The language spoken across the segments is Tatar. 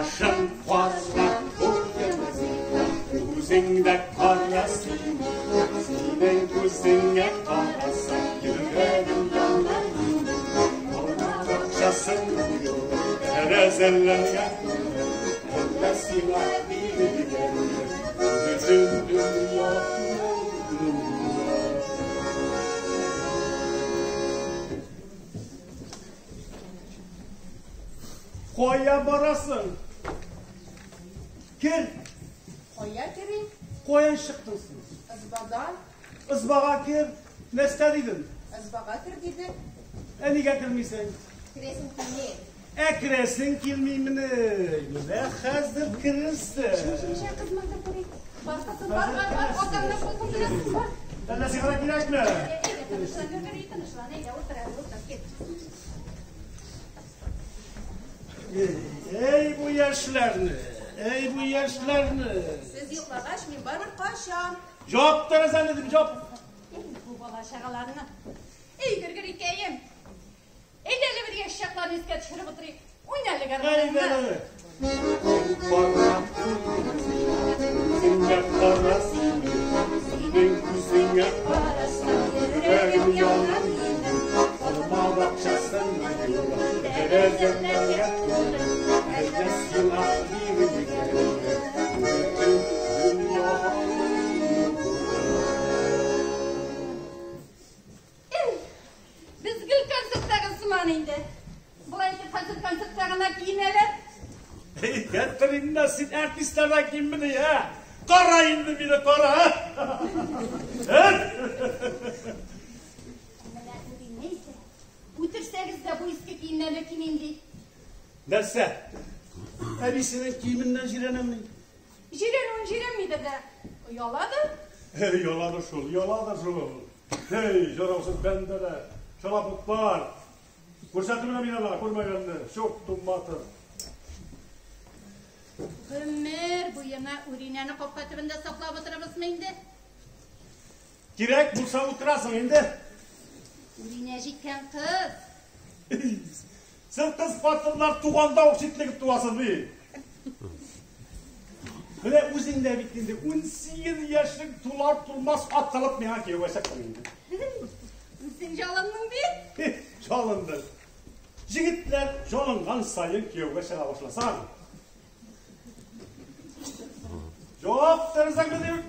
Башың кара, буең күзеңдә кара синең, синең күзеңә карасам, йөрәгем яна минем. Алма бакчасын юк, тәрәзәләргә түгел, әллә сиңа бирелгәнме, бөтен дөнья Кая барасың? Кер. Кая керим? Каян чыктың син? Ызбадан. Ызбага кер. Нәрсә дидем? Ызбага кер дидем. Ә нигә кермисең? Керәсем килми. Ә керәсең килмимени? Менә хәзер керерсең. Ничә кызма керик. Бар кызым, бар, бар, бар. Атаңнан кулкым беләсең, бар. Әллә сиңа кирәкме? Әйдә, тынычлан, Гөргөри, тынычлан. Әйдә, утыр әле, утыр, кит. Эй, бу яшьләрне! Эй, бу яшьләрне! Сез йоклагач, мин барыбер качам. Җавап тәрәзәне дим, җавап. Эй, бу бала чагаларны. Эй, Гөргөрикәем. Әйдә әле бер яшь чакларны искә төшереп утырыйк. Уйна әле гармуныңны. Әйдә. Кара күзеңә кара синең, синең күзеңә карасам, йөрәгем яна минем. Алма бакчасына юлы, тәрәзәләргә тулы, әллә сиңа бирелгәнме, бөтен дөнья. Эй, без гел концерттагы сыман инде. Болай итеп хәзер концертта гына киенәләр. Эй, гәттериннә син артистлардан киммени, ә? Кара инде мине, кара! Менә Үринә исә, үтерсәгез дә бу иске киемнәрне кимим ди. Нәрсә? Әбисенең киеменнән җирәнәмени? Җирәнүен җирәнмидер дә, ояладыр. Эй, яладыр шул, яладыр шул. Эй, жараусыз бәндәләр, шалапутлар. Күрсәтеп менә мин аңа, күрмәгәнне, чук туматыр. Гомер буена Үринәне капка төбендә саклап утырабызмы инде? Кирәк булса утырасың инде. Үринә җиткән кыз. Син кыз хатыннар туганда ук читлегеп туасың бит. Менә үзең дә бит инде 18 яшең тулар тулмас атылып миңа кияүгә чыктың инде. Үзең жалындың бит. Жалындым. Җегетләр жалынган саен кияүгә чыга башласаң. Җавап тәрәзәңне дип.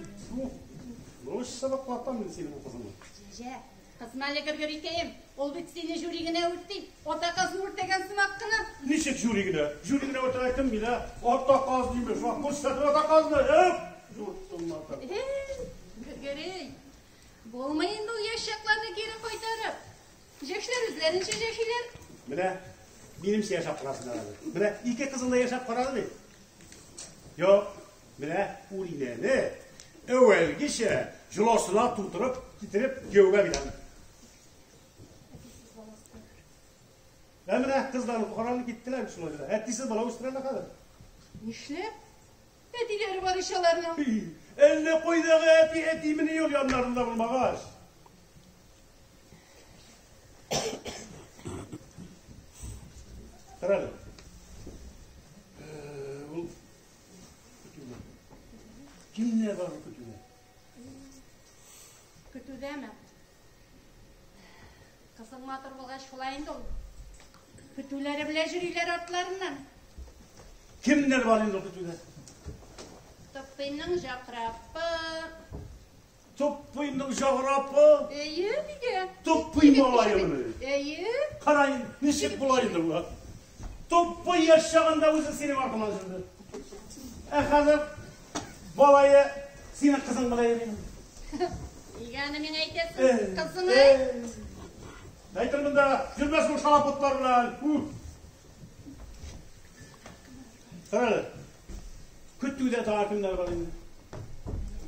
Ну, сабаклатам мин сине бу кызыңны. Җә, кызма әле Гөргөрикәем. Ул бит сине жюри генә үрти. Ата казны үртәгән сымак кына. Ничек жюри генә? Жюри генә үртәгән кем мин, ә? Ата каз димеш, шуңа күрсәтеп ата казны. Эп! Журтымнатыр. Эй, Гөргөрей. Булмый инде ул яшь чакларны кире кайтарып. Яшьләр үзләренчә яшиләр. Менә минемчә яшәп карасыннар әле. Менә ике кызың да яшәп карады бит. Юк, менә Үринәне әүвәлгечә җоласына тутырып китереп кияүгә бирәм. Ә менә кызларны караны киттеләр шулай да. Әтисе бала үстерәләр хәзер. Нишләп? Әтиләре бар ич аларның. Әллә кайдагы әти, әти менә юл яннарында булмагач. Тор әле. Ул көтүдә. Кемнәр бар ул көтүдә? Көтүдәме? Кызың матур булгач шулай инде ул. Көтүләре белән йөриләр артларыннан. Кемнәр бар инде ул көтүдә? Туппыйның жапрапы. Туппыйның жапрапы? Әйе, нигә? Туппый малаемыни? Әйе. Кара инде, ничек була инде бу? Туппый яшь чагында үзе синең артыңнан йөрде. Ә хәзер малае синең кызың белән йөри. Нигә аны миңа әйтәсең? Кызыңа әйт. Әйтермен дә, йөрмәс бу шалапутлар белән. Кара әле. Көтүдә тагы кемнәр бар инде?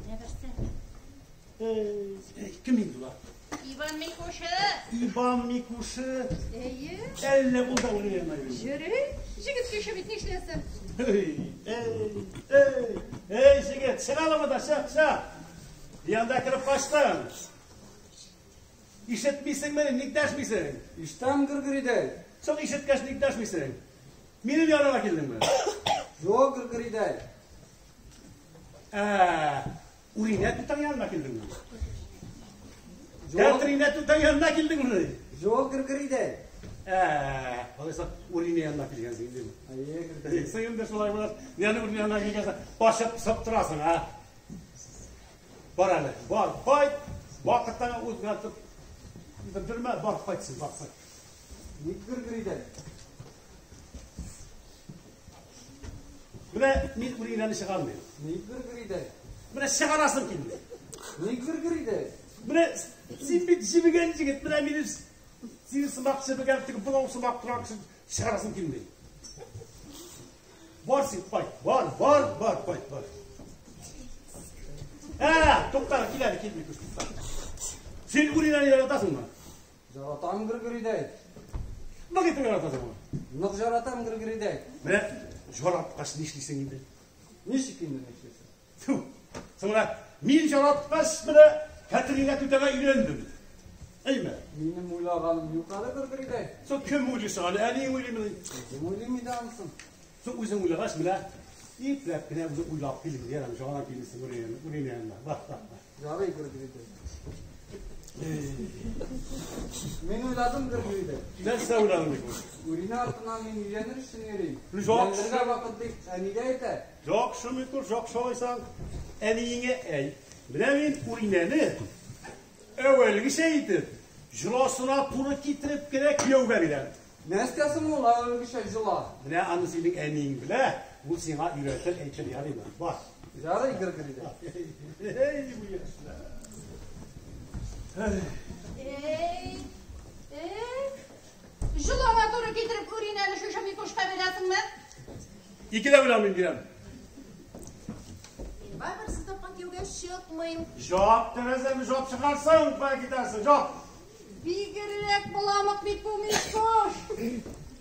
Менә берсе. Эй, кем инде улар? Иван Микушы. Иван Микушы. Әйе. Әллә ул да үлгән янына йөри. Йөри. Җегет кеше бит нишләсен? Эй, эй, эй, эй, җегет, чыга алмы да, чык, чык. Янда кереп качтың. Ишетмисеңме, ник дәшмисең? Ишетәм, Гөргөридәй. Соң ишеткәч ник дәшмисең? Минем яныма килдеңме? Юк, Гөргөридәй. Ә, Үринә тутаң янына килдеңме? Кәтринә тутаң янына килдеңме? Юк, Гөргөридәй. Ә, алайса Үринә янына килгәнсең инде. Әйе, Гөргөри. Син инде шулай булыр. Яны Үринә янына килгәнсең, башып пысып торасың, а? Бар әле, бар, кайт. Вакыттан үзгәртеп бетермә, бар кайтсын, бар кайт. Ник Гөргөридәй? Менә мин Үринәне чыгармыйм. Ник Гөргөридәй? Менә чыгарасым килде. Ник Гөргөридәй? Менә син бит җебегән егет, менә мине сине сымак җебегән, теге болау сымак торак чыгарасым килми. Бар син, кайт, бар, бар, бар, кайт, бар. Ә, тукта, кил әле, килми, күз, тукта. Син Үринәне яратасыңмы? Яратам, Гөргөридәй. Нык итеп яратасыңмы? Нык яратам, Гөргөридәй. Менә яраткач нишлисең инде? Ничек инде нишлисең? Тфу. Соң менә мин яраткач, менә Кәтринә түтәгә өйләндем. Әйме? Минем уйлаганым юк әле, Гөргөридәй. Соң кем уйлыйсың әле? Әниең уйлыймы? Үзем уйлыйм инде анысын. Соң үзең уйлагач, менә ипләп кенә үзең уйлап килдең, ярам, жаңадан килдең Үринә, Үринә янына. Бар, бар, бар. Ярый, Гөргөридәй. Мин уйладым, Гөргөридәй. Нәрсә уйладың бит ул? Үринә артыннан мин өйләнер өчен йөрим. Жак. Өйләнергә вакыт дип әнигә әйтә. Яхшы микур, яхшы алайсаң, әниеңә әйт. Менә мин Үринәне әүвәлгечә итеп, җыласына туры китереп кенә кияүгә бирәм. Нәрсә соң ул әүвәлгечә җыла? Менә аны синең әниең белә, ул сиңа өйрәтер, әйтер, ярыймы? Бар. Ярый, Гөргөридәй. Эй, бу яшьләр. Эй, эй. Җылаңа туры китереп Үринәне шушы Микушка бирәсеңме? Ике дә беләм мин бирәм. Мин барыбер сез тапкан кияүгә чыкмыйм. Җавап тәрәзәне җавап чыгарсаң, кая китәрсең, җавап. Бигрәк боламык бит бу Микуш.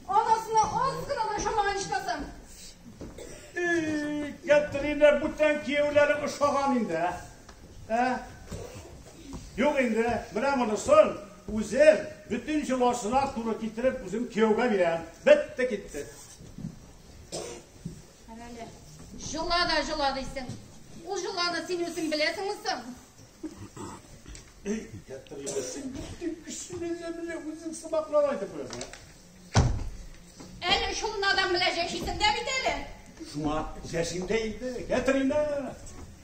Анасына аз гына да ошамаган ичмасам. Эй, Кәтринә бүтән кияүләре ошаган инде, ә? Юк инде, менә монысын үзем бөтен җыласына туры китереп үзем кияүгә бирәм. Бетте китте. Әле җыла да җыла дисең. Ул җыланы син үзең беләсеңме соң? Эй, Кәтринә, син бөтен кешене менә үзең сымаклар айтып куясың. Әле шул надан белән яшисең дә бит әле. Шуңа яшим дә инде, Кәтринә.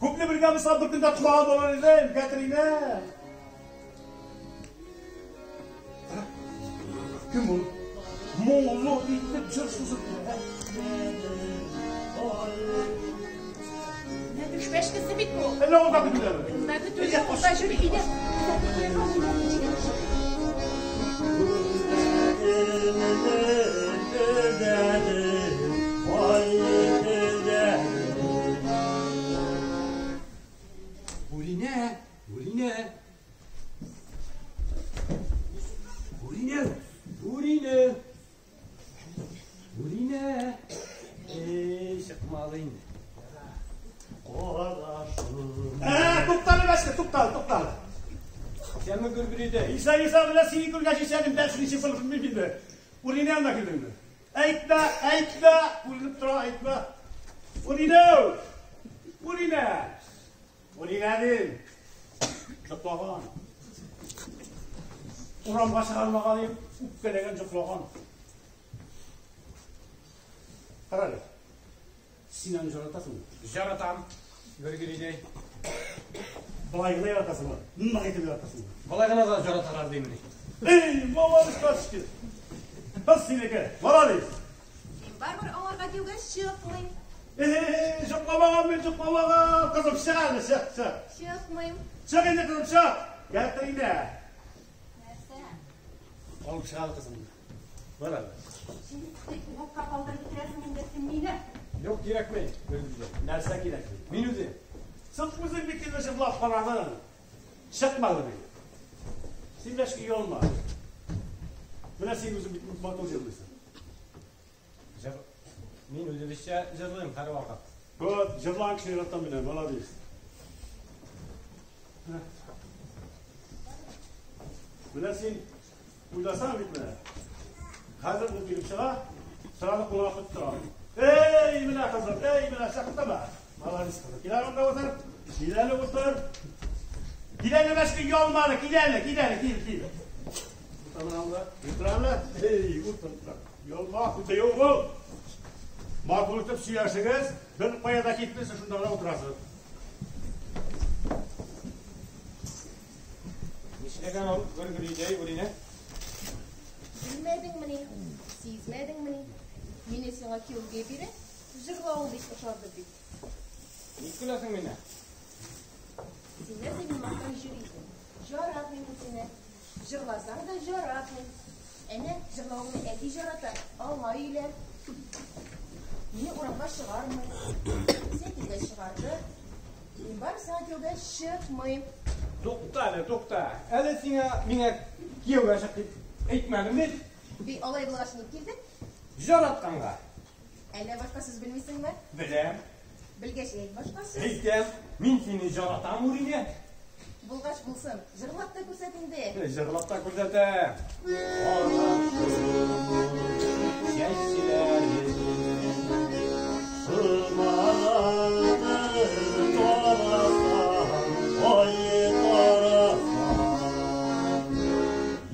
Күпне бергә булса бер көндә туган булыр идем, Кәтринә. Кем ул? Моңлы итеп җыр сузып килә. Менә төшмәшкесе бит бу. Әллә ул да көтүләме? Монда көтү юк, монда йөри иде. Үринә, Үринә. Үринә, Үринә. Үринә. Эй, чыкмады инде. Карашым. Ә, туктале, бәшке, туктале, туктале. Исәнме, Гөргөридәй? Исән, исән, менә сине күргәч исәнем, дәрсен ничек булыр белмим инде. Үринә янына килдеңме? Әйтмә, әйтмә, күренеп тора, әйтмә. Үринә! Үринә! Үринә дим. Йоклаган. Урамга чыгармаган идем, үпкәләгән йоклаган. Кара әле. Син аны яратасыңмы? Яратам, Гөргөридәй. Болай гына яратасыңмы? Нык итеп яратасыңмы? Болай гына да яраталар димени. Эй, молодец, качки. Бас синеке, молодец. Мин барыбер аңарга кияүгә чыкмыйм. Эй, йокламаган мин, йокламаган. Кызым, чык әле, чык, чык. Чыкмыйм. Чык инде, кызым, чык. Кәтринә. Нәрсә? Алып чык әле кызымны. Бар әле. Син юкка калдырып бетерәсең инде син мине. Юк, кирәкми, Гөргөридәй. Нәрсә кирәкми? Мин үзем. Син үзең бит инде җырлап карадың. Чыкмады бит. Син бәшки оялма. Менә син үзең бит матур җырлыйсың. Җыр. Мин үзебезчә җырлыйм һәрвакыт. Вот, җырлаган кешене яратам мин, молодец. Менә син уйласаң бит менә. Хәзер ул килеп чыга, сразу кунак көтеп тора. Эй, менә кызым. Эй, менә чыктымы? Молодец кызым. Кил әле монда утыр. Кил әле утыр. Кил әле бәшке ялманы, кил әле, кил әле, кил, кил. Утыр әле, утыр әле. Эй, утыр. Ялма, кыю бул. Матур итеп сөйләшегез, бер кая да китмисез, шунда гына утырасыз. Нишләгән ул Гөргөридәй Үринә? Белмәдеңмени, сизмәдеңмени? Мине сиңа кияүгә бирә, җырлавың бик ошады бит. Ник көләсең миннән? Син нәрсә минем арттан йөрисең? Җаратмыйм мин сине. Җырласаң да җаратмыйм. Әнә, җырлавыңны әти җарата, аңа өйлән. Мине урамга чыгармый. Син килгәч чыгарды. Мин барыбер сиңа кияүгә чыкмыйм. Тукта әле, тукта. Әле сиңа миңа кияүгә чык дип әйтмәдем бит. Би, алай булгач ник килдең? Җаратканга. Әллә башка сүз белмисеңме? Беләм. Белгәч әйт башка сүз. Әйтәм, мин сине җаратам, Үринә. Булгач булсын, җырлап та күрсәт инде. Җырлап та күрсәтәм. Чәчләре Сырмалады тарафан, ай тарафан.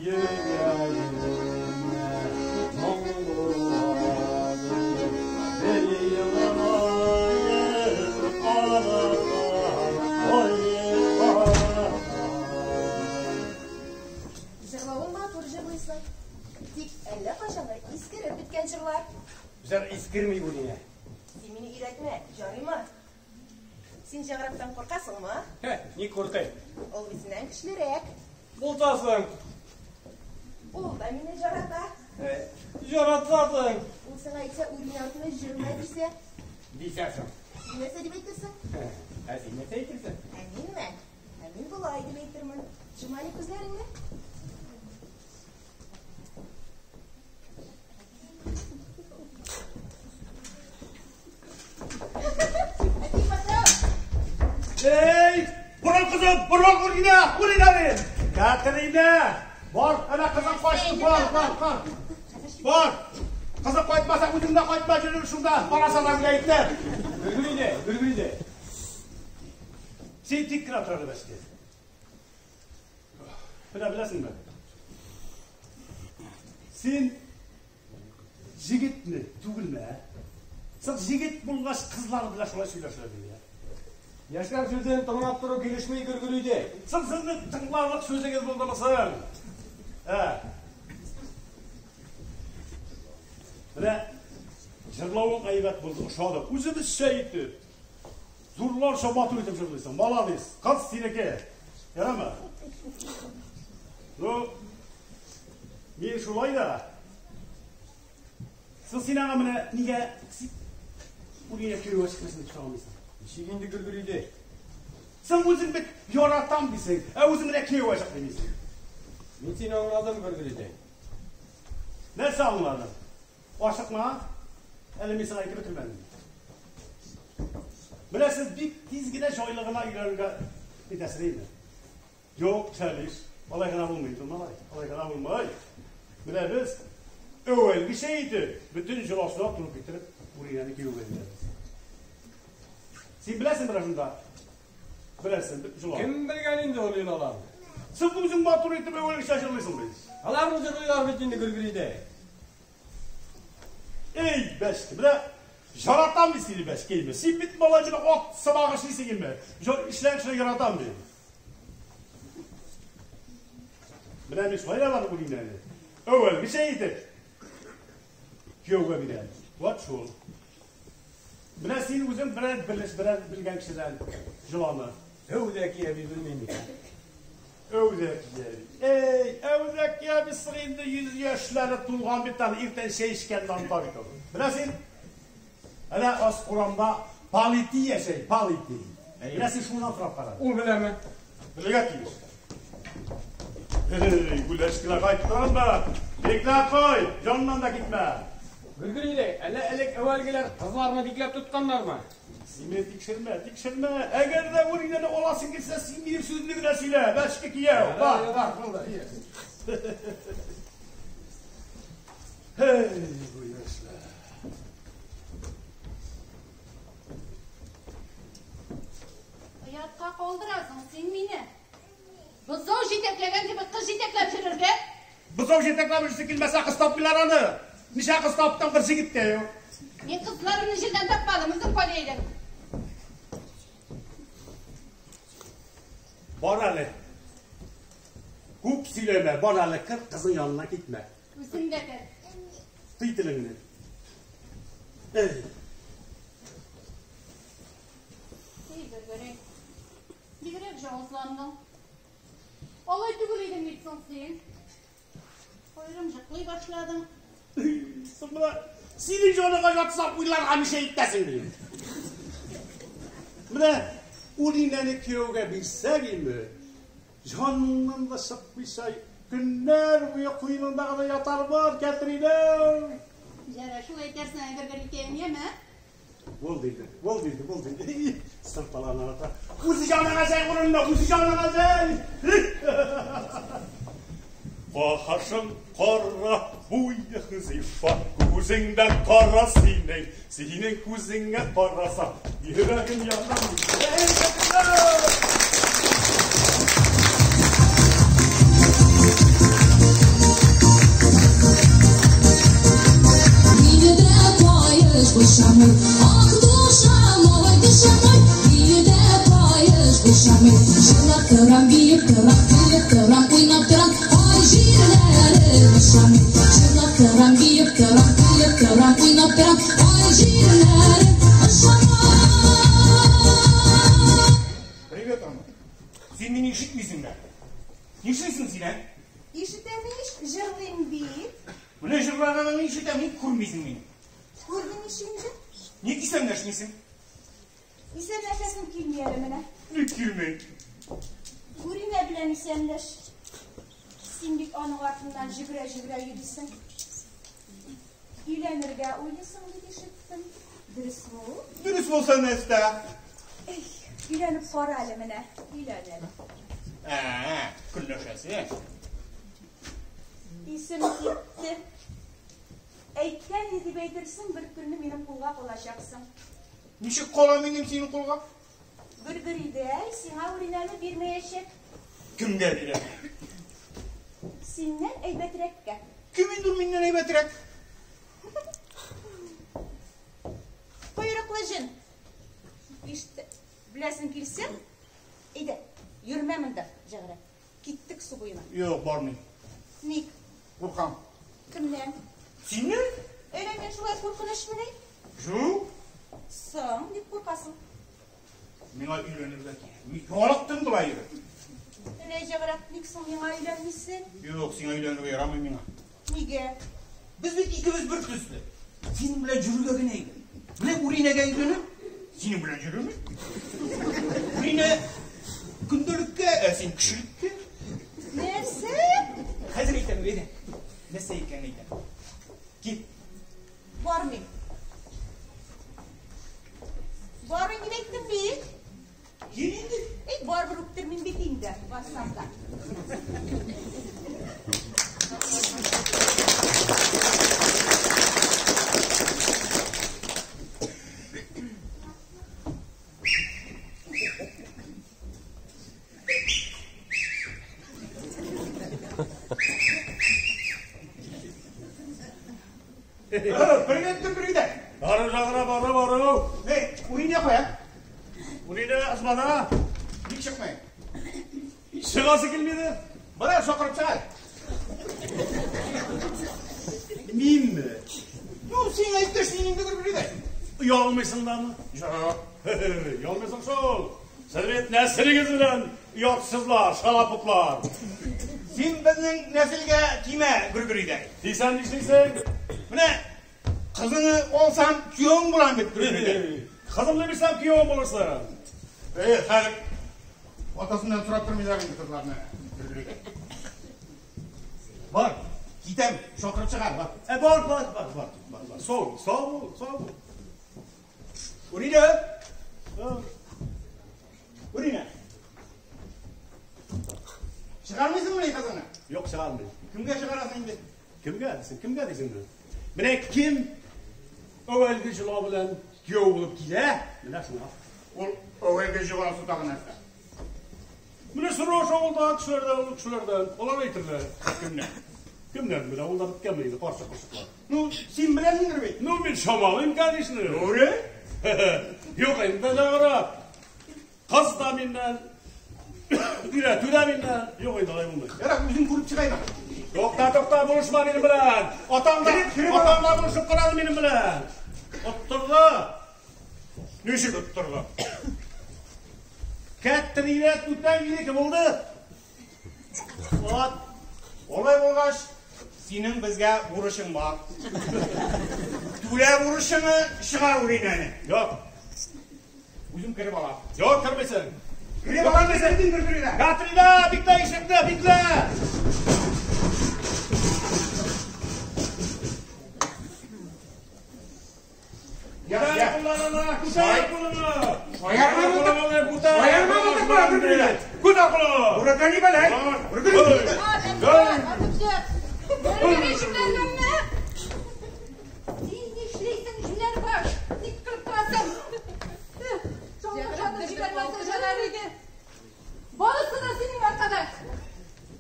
Йөрәгемә моң булады. Бер Елмаеп карасан, ай карасан. Җырлавын матур җырлыйсың. Тик әллә кайчандыр искереп беткән җырлар. Җыр искерми, Үринә. Син мине өйрәтмә, ярыймы? Син җаграктан куркасыңмы? Һе, ник куркыйм? Ул бит синнән көчлерәк. Булсасың. Ул да мине жарата. Җаратсасың. Ул сиңа әйтсә, Үринә артына җөрмә дисә, Дисәсең. син нәрсә дип әйтерсең? Ә син нәрсә әйтерсең? Ә минме? Ә мин болай дип әйтермен. Йом әле күзләреңне. Әти, патрон! Эй, борыл кызым, борыл Үринә, Үринә дим. Кәтеринә, бар, әнә кызың кайтты, бар, бар, бар. Бар. Кызың кайтмаса, үзең дә кайтма, йөрер шунда. Барасың да белә итте. Гөргөридәй, Гөргөридәй. Син тик кенә тор әле бәшке. Менә беләсеңме? Син җегетме, түгелме? ә? Син җегет булгач кызлар белән шулай сөйләшә бит. Яшьләр сүзен тыңлап тору килешми, Гөргөридәй. Син сезнең тыңларлык сүзегез булдымы соң? Ә. Менә җырлавың әйбәт булды, ошады. Үзебезчә итеп, зурларча матур итеп җырлыйсың. Молодец. Кыз синеке. Ярамы? Ну, мин шулай да. Син син аңа менә нигә Үринә кияүгә чыкмыйсың дип сорамыйсың? Ничек инде, Гөргөридәй? Син үзең бит яратам дисең, ә үзең менә кияүгә чык димисең. Мин сине аңладым, Гөргөридәй. Нәрсә аңладың? Ашыкма. Әле мин сиңа әйтеп бетермәдем. Менә сез бик тиз генә җайлы гына өйләнергә итәсез инде. Юк, Сәлиш, алай гына булмый инде, малай. Алай гына булмый. Менә без әүвәлгечә итеп, бөтен җоласына туры китереп, Үринәне кияүгә бирәбез. Син беләсең менә шунда. Беләсең, җола. Кем белгән инде ул йолаларны? Син үзең матур итеп әүвәлгечә җырлыйсың бит. Аларны җырлыйлар бит инде, Гөргөридәй. Эй, бәшке, менә жаратам бит сине бәшкәйме. Син бит малай менә ат сабагы эшлисең инде. Эшләр эшләр яратам бит. Менә мин шулай да бар Үринәне. Әүвәлгечә итеп кияүгә бирәм. Вот шул. Менә син үзең берәр белеш, берәр белгән кешедән җоланы. Әүдәки әби белмим икән. Әүдәки әби. Эй, әүдәки әби соң инде 100 яшьләре тулган бит аны иртән чәй эчкәнне оныта бит ул. Менә син әнә ас урамда Палити яшәй, Палити. Менә син шуннан сорап кара. Ул беләме? Белергә тиеш. Эй, гүләшкеләр кайттың ба? Бикләп куй, җаннан да китмә. Гөргөридәй, әллә элек әүвәлгеләр кызларны бикләп тотканнармы? Син мине тикшермә, тикшермә. Әгәр дә Үринәне аласың килсә, син минем сүземне генә сөйлә. Бәшке кияү. Бар, бар, булды. Һей, бу яшьләр. Оятка калдырасың син мине. Бозау җитәкләгән кебек кыз җитәкләп йөрергә. Бозау җитәкләп йөрсе килмәсә, кыз тапмыйлар аны. Ничә кыз таптың, бер җегет тә юк. Мин кызларымны җирдән тапмадым, үзең кайда идең? Бар әле. Күп сөйләмә, бар әле, кер, кызың янына китмә. Үзең дә кер. Тый телеңне. Эй. Эй, Гөргөрәй. Бигрәк җавызландың. Алай түгел идең бит соң син. Аерым җыклый башладың. Соң менә синең җаныңа ятсам уйларга ничә итәсең мин. Менә Уринәне кияүгә бирсәк инде, җаныңнан да чыкмыйча көннәр буе куеныңда гына ятармын, Кәтринә. Җара, шулай әйтәрсең, әгәр бер икән, яме? Булды инде, булды инде, булды инде. Сырталана ата. Үзе җаныңа җәй урынына, үзе җаныңа җәй. Кашың кара, буең зифа, күзең дә кара синең, синең күзеңә караса, йөрәгем яна. Эй, Кәтринә! Мине дә каеш бушамый, ах, душа мой, душа мой, мине дә каеш бушамый. Җырлап торам, биеп торам, көлеп торам, уйнап торам, ай җирләре бушамый. Җырлап торам, биеп торам, көлеп торам, уйнап торам, ай җирләре ошамый. Привет, Рома. Син мине ишетмисең дә. Нишлисең син, ә? Ишетәм ич, җырлыйм бит. Менә җырлаганыңны ишетәм, ник күрмисең мине? Күрдем ич инде. Ник исәнләшмисең? Исәнләшәсем килми әле менә. Ник килми? Үринә белән исәнләш. Син бит аның артыннан җөгерә-җөгерә йөрисең. Өйләнергә уйлыйсың дип ишеттем. Дөресме ул? Дөрес булса нәрсә? Эй, өйләнеп кара әле менә. Өйлән әле. Ә, көнләшәсе. Исем китте. Әйткән дип әйтерсең, бер көнне минем кулга калачаксың. Ничек кала минем синең кулга? Гөлгөридәй сиңа Үринәне бирмәячәк. Кемгә бирә? Синнән әйбәтрәккә. Кем инде ул миннән әйбәтрәк? Койрыклы җен. Ишт, беләсең килсә, әйдә, йөрмә монда, Җәгърә. Киттек су буена. Юк, бармыйм. Ник? Куркам. Кемнән? Синнән? Әллә мин шулай куркынычмыни? Юк. Соң, ник куркасың? Миңа өйләнергә кирәк. Мин ялыктым болай йөреп. Әллә Җәгърә, ник соң миңа өйләнмисең? Юк, сиңа өйләнергә ярамый миңа. Нигә? Без бит икебез бер төсле. Синең белән йөрергә генә иде. Менә Уринәгә өйләнеп, синең белән йөрермен. Уринә көндәлеккә, ә син кешелеккә. Нәрсә? Хәзер әйтәм, әйдә. Нәрсә икәнен әйтәм. Кил. Бармыйм. Бармыйм дип әйттем бит. Кил инде. Эй, барыбер үптермим бит инде, барсам да. Привет, привет. Бару, Җәгърә, бару, бару. Эй, Уринә кая? Уринә азмана. Ник чыкмый? Чыгасы килмиде. Бара, чакырып чыгар. Минме? Ну, син әйткәч, инде Гөргөридәй. Оялмыйсың дамы? Юк. Оялмыйсың шул. Сез бит нәселегез белән оятсызлар, шалапутлар. Син безнең нәселгә тимә, Гөргөридәй. Дисәң нишлисең? Менә кызыңны алсам, киявең булам бит, Гөргөридәй. Кызымны бирсәм, киявең булырсың. Эй, хәзер атасыннан сорап тормыйлар инде кызларны, Гөргөридәй. Бар, китәм, чакырып чыгар, бар. Ә, бар, бар, бар, бар, бар, бар. Сау, сау бул, сау бул. Уринә, Һа. Уринә. Чыгармыйсыңмыни кызыңны? Юк, чыгармыйм. Кемгә чыгарасың инде? Кемгә дисең? Кемгә дисең? Менә кем әүвәлге җола белән кияү булып килә, менә шуңа. Ул әүвәлге җоласы тагы нәрсә? Менә сораш авылда кешеләрдән, олы кешеләрдән. Алар әйтерләр. Кемнән? Кемнән менә авылда беткәнме инде карчык корчыклар. Ну, син беләсеңдер бит. Ну, мин чамалыйм, конечно. Дөрес? Юк, инде җаңгырап. Кыз да миннән, өйрәтү дә миннән. Юк инде, алай булмый. Ярар, үзең күреп чыгайм. Тукта, тукта, булышма минем белән. Атаң да, атаң да булышып карады минем белән. Оттырды. Ничек оттырды? Кәттерилә түтәң минеке булды. Вот. Олай булгач, синең безгә бурычың бар. Түлә бурычыңны, чыгар Үринәне. Юк. Үзем кереп алам. Юк, кермисең. Кереп алам дисәң, син Гөргөридә. Кәттерилә, биклә ишекне, биклә. Я, Күтәр я. кулларыңны, күтәр кулыңны. Шаярма Күтәр кулыңны, күтәр. Шаярма мылтык була, Гөргөридә. Күтәр кулыңны. Бүрекәни бәләй. Гөргөри. Атып чык. Гөргөри җүләрләнмә. Син нишлисең, җүләр баш? Ник кырып торасың? Җанны җибәрмәсә җанар иде. Барысы да синең аркада.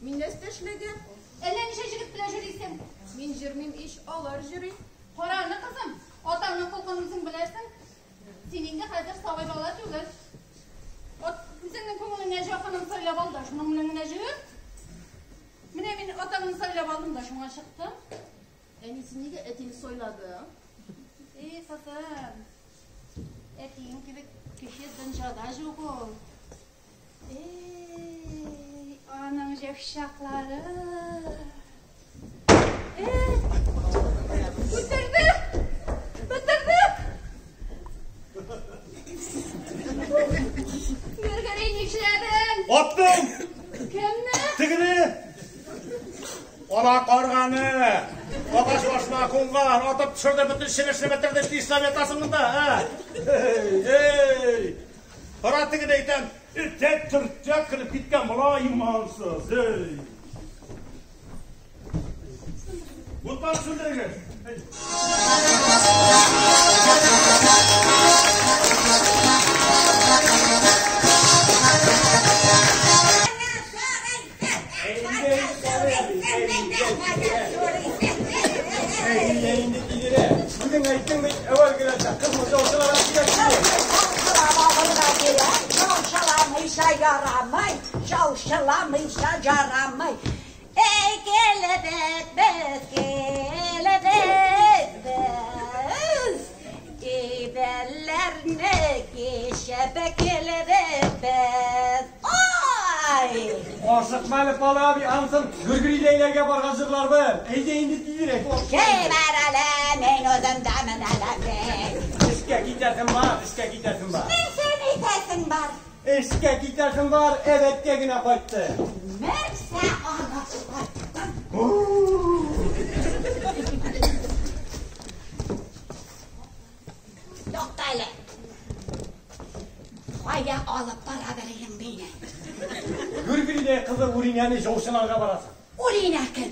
Мин нәрсә эшләдем? Әллә ничә җегет белән йөрисең. Мин җөрмим ич, алар йөри. Кара аны, кызым. Атаңның холкын үзең беләсең. Син инде хәзер сабый бала түгел. От, үзеңнең күңелеңә якынын сайлап ал да, шуның белән генә җөр. Менә мин атаңны сайлап алдым да, шуңа чыктым. Әни, син нигә әтине сайладың? Эй, кызым. Әтиең кебек кеше дөньяда юк ул. Эй, аның җәфшаклары. Эй, үтерде! Бетерде! Гөргөри, нишләдең? Аттым. Кемне? Тегене. Ала карганы. Агач башына кунган, атып төшерде, бөтен чебешне бетерде, нишләп ятасың монда, ә? Эй, эй! Кара тегене әйтәм, этә төртә кереп киткән бала имансыз, эй! Утлар сүндерегез. Эй. Әйдә инде тизрәк. Үзең әйттең бит, әүвәл генә кызны яучыларга кирәк дип. Яучыламыйча ярамый, яучыламыйча ярамый. Эй, килебез без, килебез без. Ибәләрне кичеп килебез без. Ай! Ашыкма әле, Павел абый, анысын Гөргөриләйләргә барган җырлар бар. Әйдә инде тизрәк. Җибәр әле, мин үзем дә менәләм. Эшкә китәсең бар, эшкә китәсең бар. Нәрсә әйтәсең бар? Эшкә китәсең бар, әбәткә генә кайтты. Нәрсә алып кайттың? Тукта әле. Кая алып бара белең мине? Гөргөриләй кызы Уринәне яучыларга барасың. Уринә кем?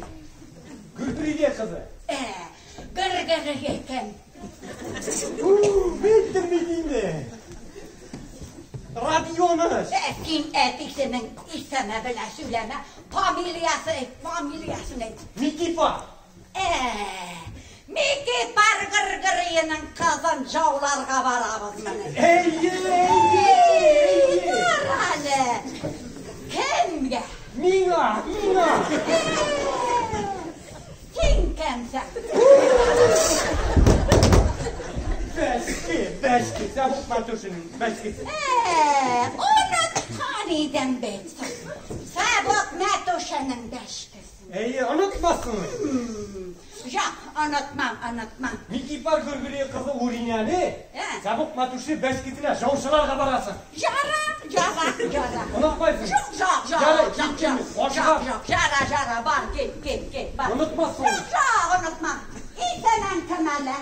Гөргөриләй кызы. Гөргөри кем? Беттермей инде. Радионыш. Син әтисенең исеме белән сөйләмә, фамилиясы әйт, фамилиясын әйт. Микипа. Микипар Гөргөриенең кызын жауларга барабыз менә. Әйе, әйе, әйе. Бар әле. Кемгә? Миңа, миңа. Син кемсең? Бәшки, бәшки, Сәбук Матушының бәшкесе. Оныткан идем бит. Сәбук Матушының бәшкесе. Әйе, онытмасын. Юк, онытмам, онытмам. Микипар Гөргөри кызы Уринәне Сәбук Матушы бәшкесенә яучыларга барасың. Жара, жара, жара. Онытмайсың. Юк, жак, жак, Ярай, жак, кит, жак, кит, жак, ашыга. жак, жара, жара, бар, кит, кит, кит, бар. Онытмассың. Юк, жак, онытмам. Исемен кем әле?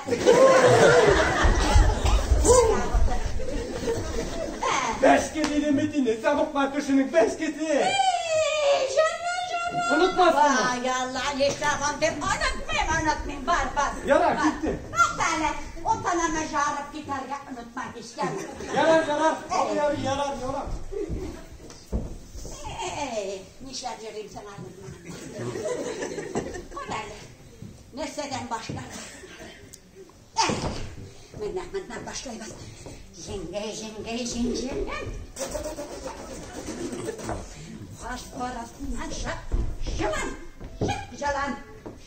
Бәшке дидем бит инде, Сәбук Матушының бәшкесе. Ey, жаным, жаным. Онытмассың. Vay Allah, нишләгән дип, онытмыйм, онытмыйм, бар, бар. Ярар, бар. китте. Тукта әле. Отанама жарып китәргә онытма һич, яме. Ярар, ярар, абый, абый, ярар, ярар. Эй, нишләп йөрим соң әле мин? Кара әле, нәрсәдән башларга? Әй, менә моннан башлыйбыз. Җиңгәй, җиңгәй, җиң, җиңгәй. Каш арасыннан чык, җылан, чык, җылан.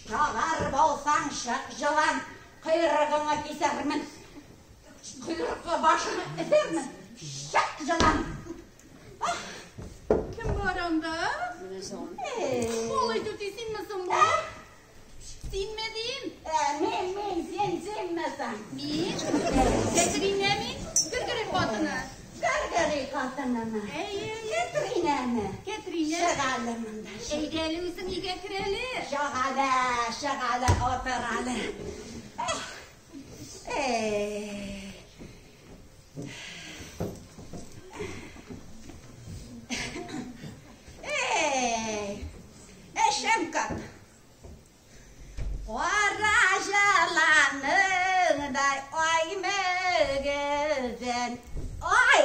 Чагар булсаң, чык, җылан. Койрыгыңа кисәрмен. Койрыкка башыңа эзәрмен. Чык, җылан. Кем бар анда? Малай түти, синме соң бу? Синме дим? Мин, мин, син, синме соң? Мин? Кәтринә мин? Гөргөри хатыны. Гөргөри хатынымы? Әйе, әйе. Кәтринәме? Кәтринә. Чык әле монда. Әйдә әле үзең өйгә кер әле. Чык әле, чык әле, утыр әле. Эй. Эй, эшем күп. Кара җыланыңдай ай мөгезен, ай!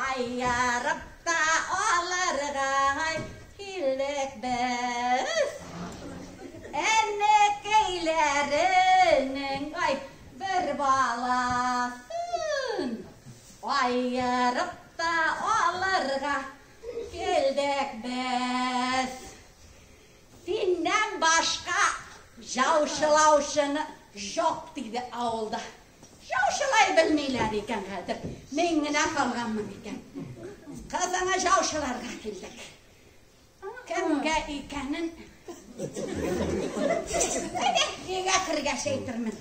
Аерып та алырга килдек без. Әнекәйләренең ай бер баласын аерып та алырга килдек без. Синнән башка яучылаучыны юк диде авылда. Яучылай белмиләр икән хәзер. Мин генә калганмын икән. Кызыңа яучыларга килдек. Кемгә икәнен Әйдә, өйгә кергәч әйтермен.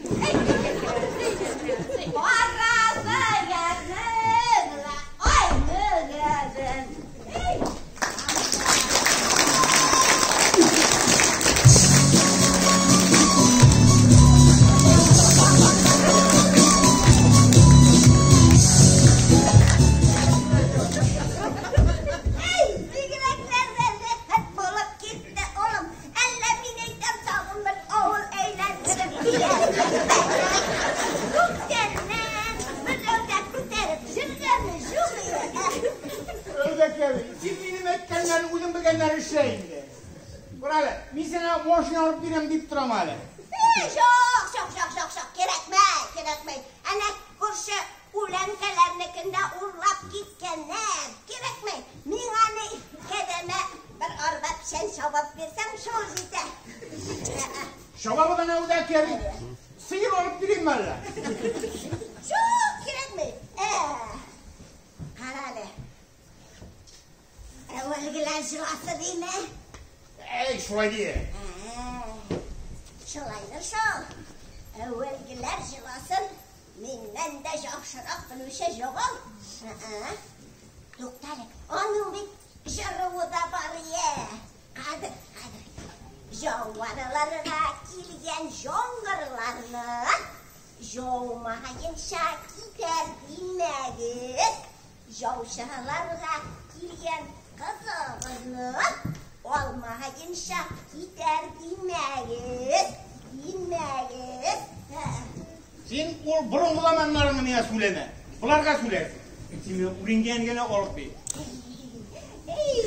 Кара сыерның ай мөгезен. Эй! Әй, бигрәкләр дә рәхәт булып китте, улым. Әллә мин әйтәм, тагын бер авыл әйләндереп киләсеңме? Күптәннән берәү дә күтәреп йөргәне юк иде. Әүдәк әби, син минем әйткәннәрне үзең белгәннәр эшлә инде. Күр әле, мин сиңа машина алып бирәм дип торам әле. Эй, юк, юк, юк, юк, юк, кирәкмәй, кирәкмәй. Әнә күрше үләнкәләрнекендә урлап киткәннәр. Кирәкмәй. Миңа ни кәдәмә бер арба печән чабып бирсәң, шул җитә. Чабабы гына, Әүдәк әби. Сыер алып бирим әллә? Юк, кирәкми. Кара әле. Әүвәлгеләр җыласы диме? Әй, шулай ди. Шулайдыр шул. Әүвәлгеләр җыласын миннән дә яхшырак белүче юк ул. Тукта әле, аның бит җыруы да бар ие. Кадер, кадер. Яуарыларга килгән яңгырларны яумаенча китәр димәгез. Яучыларга килгән кызыгызны алмаенча китәр димәгез. Димәгез. Син ул борынгы заманнарыңны миңа сөйләмә. Боларга сөйләрсең. Син миңа үренгән генә алып бир. Эй,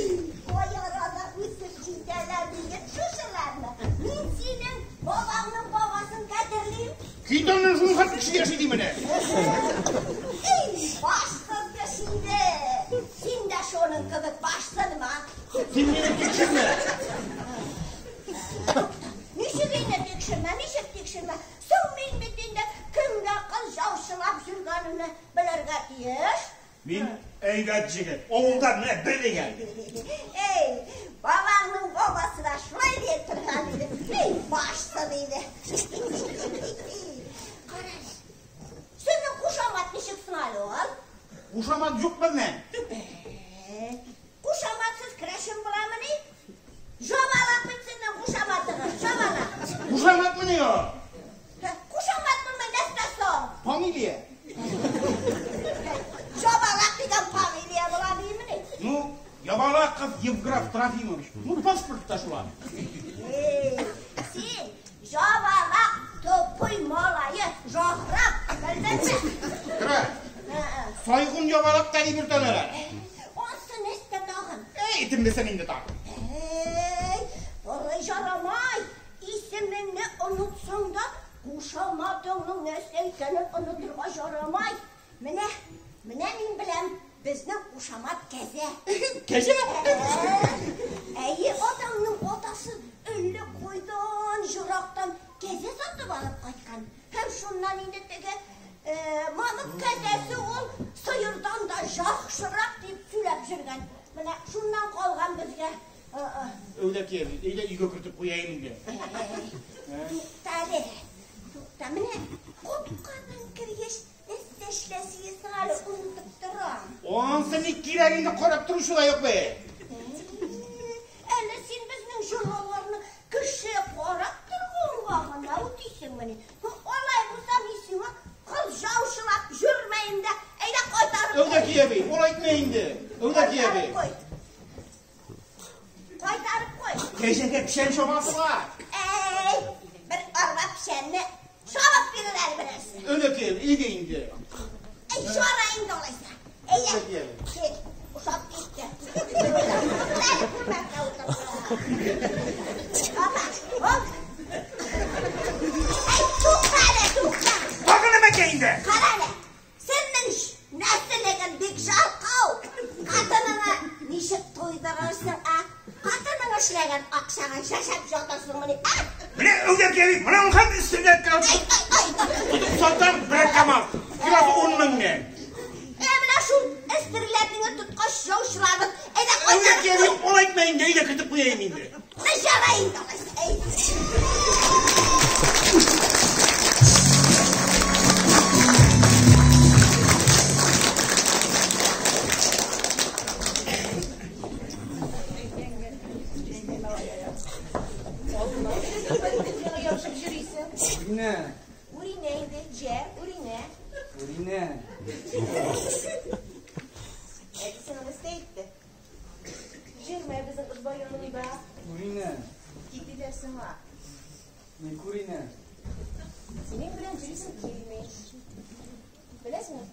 кай арада үсеп җитәләр диген шушыларны. Мин синең бабаңның бабасын кадерлим. Кит аннан, шуның хәтле кеше яши ди менә. Эй, башсыз кеше инде. Син дә шуның кебек башсызмы? Син мине тикшермә. Ничек инде тикшермә, ничек тикшермә? Соң мин бит инде кемгә кыз яучылап йөргәнемне белергә тиеш. Мин әйбәт җегет. Авылда менә бер дигән. Эй, бабаңның бабасы да шулай дип торган иде. Эй, башсыз иде. Кара әле. Синең кушамат ничек соң әле ул? Кушамат юк безнең. Кушаматсыз керәшен буламыни? Жабалак бит синең кушаматыгыз, жабалак. Кушаматмыни ул? Кушамат булмый, нәрсә соң? Фамилия. Жабалак дигән фамилия була димени? Ну, Ябалаков Евграф Трофимович. Ну, паспортта шулай. Эй, син Жабалак тупой Бай малае, жахрак, белдеңме? Кара. Сайгын ябалак та дип йөртәләр. Ансы нәрсә тагын? Әй, итем десәң инде тагын. Әй, алай жарамай. Исемеңне онытсаң да, кушаматыңның нәрсә икәнен онытырга жарамай. Менә, менә мин беләм, безнең кушамат кәзә. Кәҗә? Әйе, атаңның атасы әллә кайдан, җырактан кәзә сатып алып кайткан. Һәм шуннан инде теге мамык кәзәсе ул сыердан да яхшырак дип сөйләп йөргән. Менә шуннан калган безгә. Әүдәки әби, әйдә өйгә кертеп куяйм инде. Тукта әле. Тукта, менә капкадан кергәч, нәрсә эшләсең әле онытып торам. Ансы ник кирәк инде, карап торучы да юк бе. Әле син безнең җырлауларны кеше карап торганга гына үтисеңмени? Алай булса, мин сиңа кыз яучылап йөрмәем дә, әйдә кайтарып куй. Әүдәки әби, алай итмә инде. Әүдәки әби. Кайтарып куй. Кайтарып куй. Кәҗәгә печән чабасы бар. Әй, бер арба печәнне чабып бирер әле берәрсе. Әүдәки әби, әйдә инде. Әй, чара инде алайса. Әйдә, Әүдәки әби. кил, ошап китте. Әле күрмәккә утырып. Апа, оп. Әй, тукта әле, тукта. Тагы нәмәкәй инде? Кара әле, синең нәселең бик жалкау. Хатыныңа ничек туйдырырсың, а? Хатының эшләгән акчага яшәп ятасыңмыни, а? Менә Әүдәки әби, менә һәм өстеннән Ай, ай, ай. тотып сатам, бер камаз. Килосы 10 меңнән. Ә менә шул эстерләреңне тоткач яучыларың, әйдә Әүдәки кайтарып әби, куй. алай итмә инде, әйдә кертеп куяйм инде. Җара инде алайса, әйдә. Миңа ябышып йөрисең. Үринә, Үринә инде, җә, үринә. Үринә. Әтисенең нәрсә әйтте? Җөрмә безнең ызба янында. Үринә, Кит диләр сиңа. ник үринә? Синең белән йөрисең килми. Беләсеңме?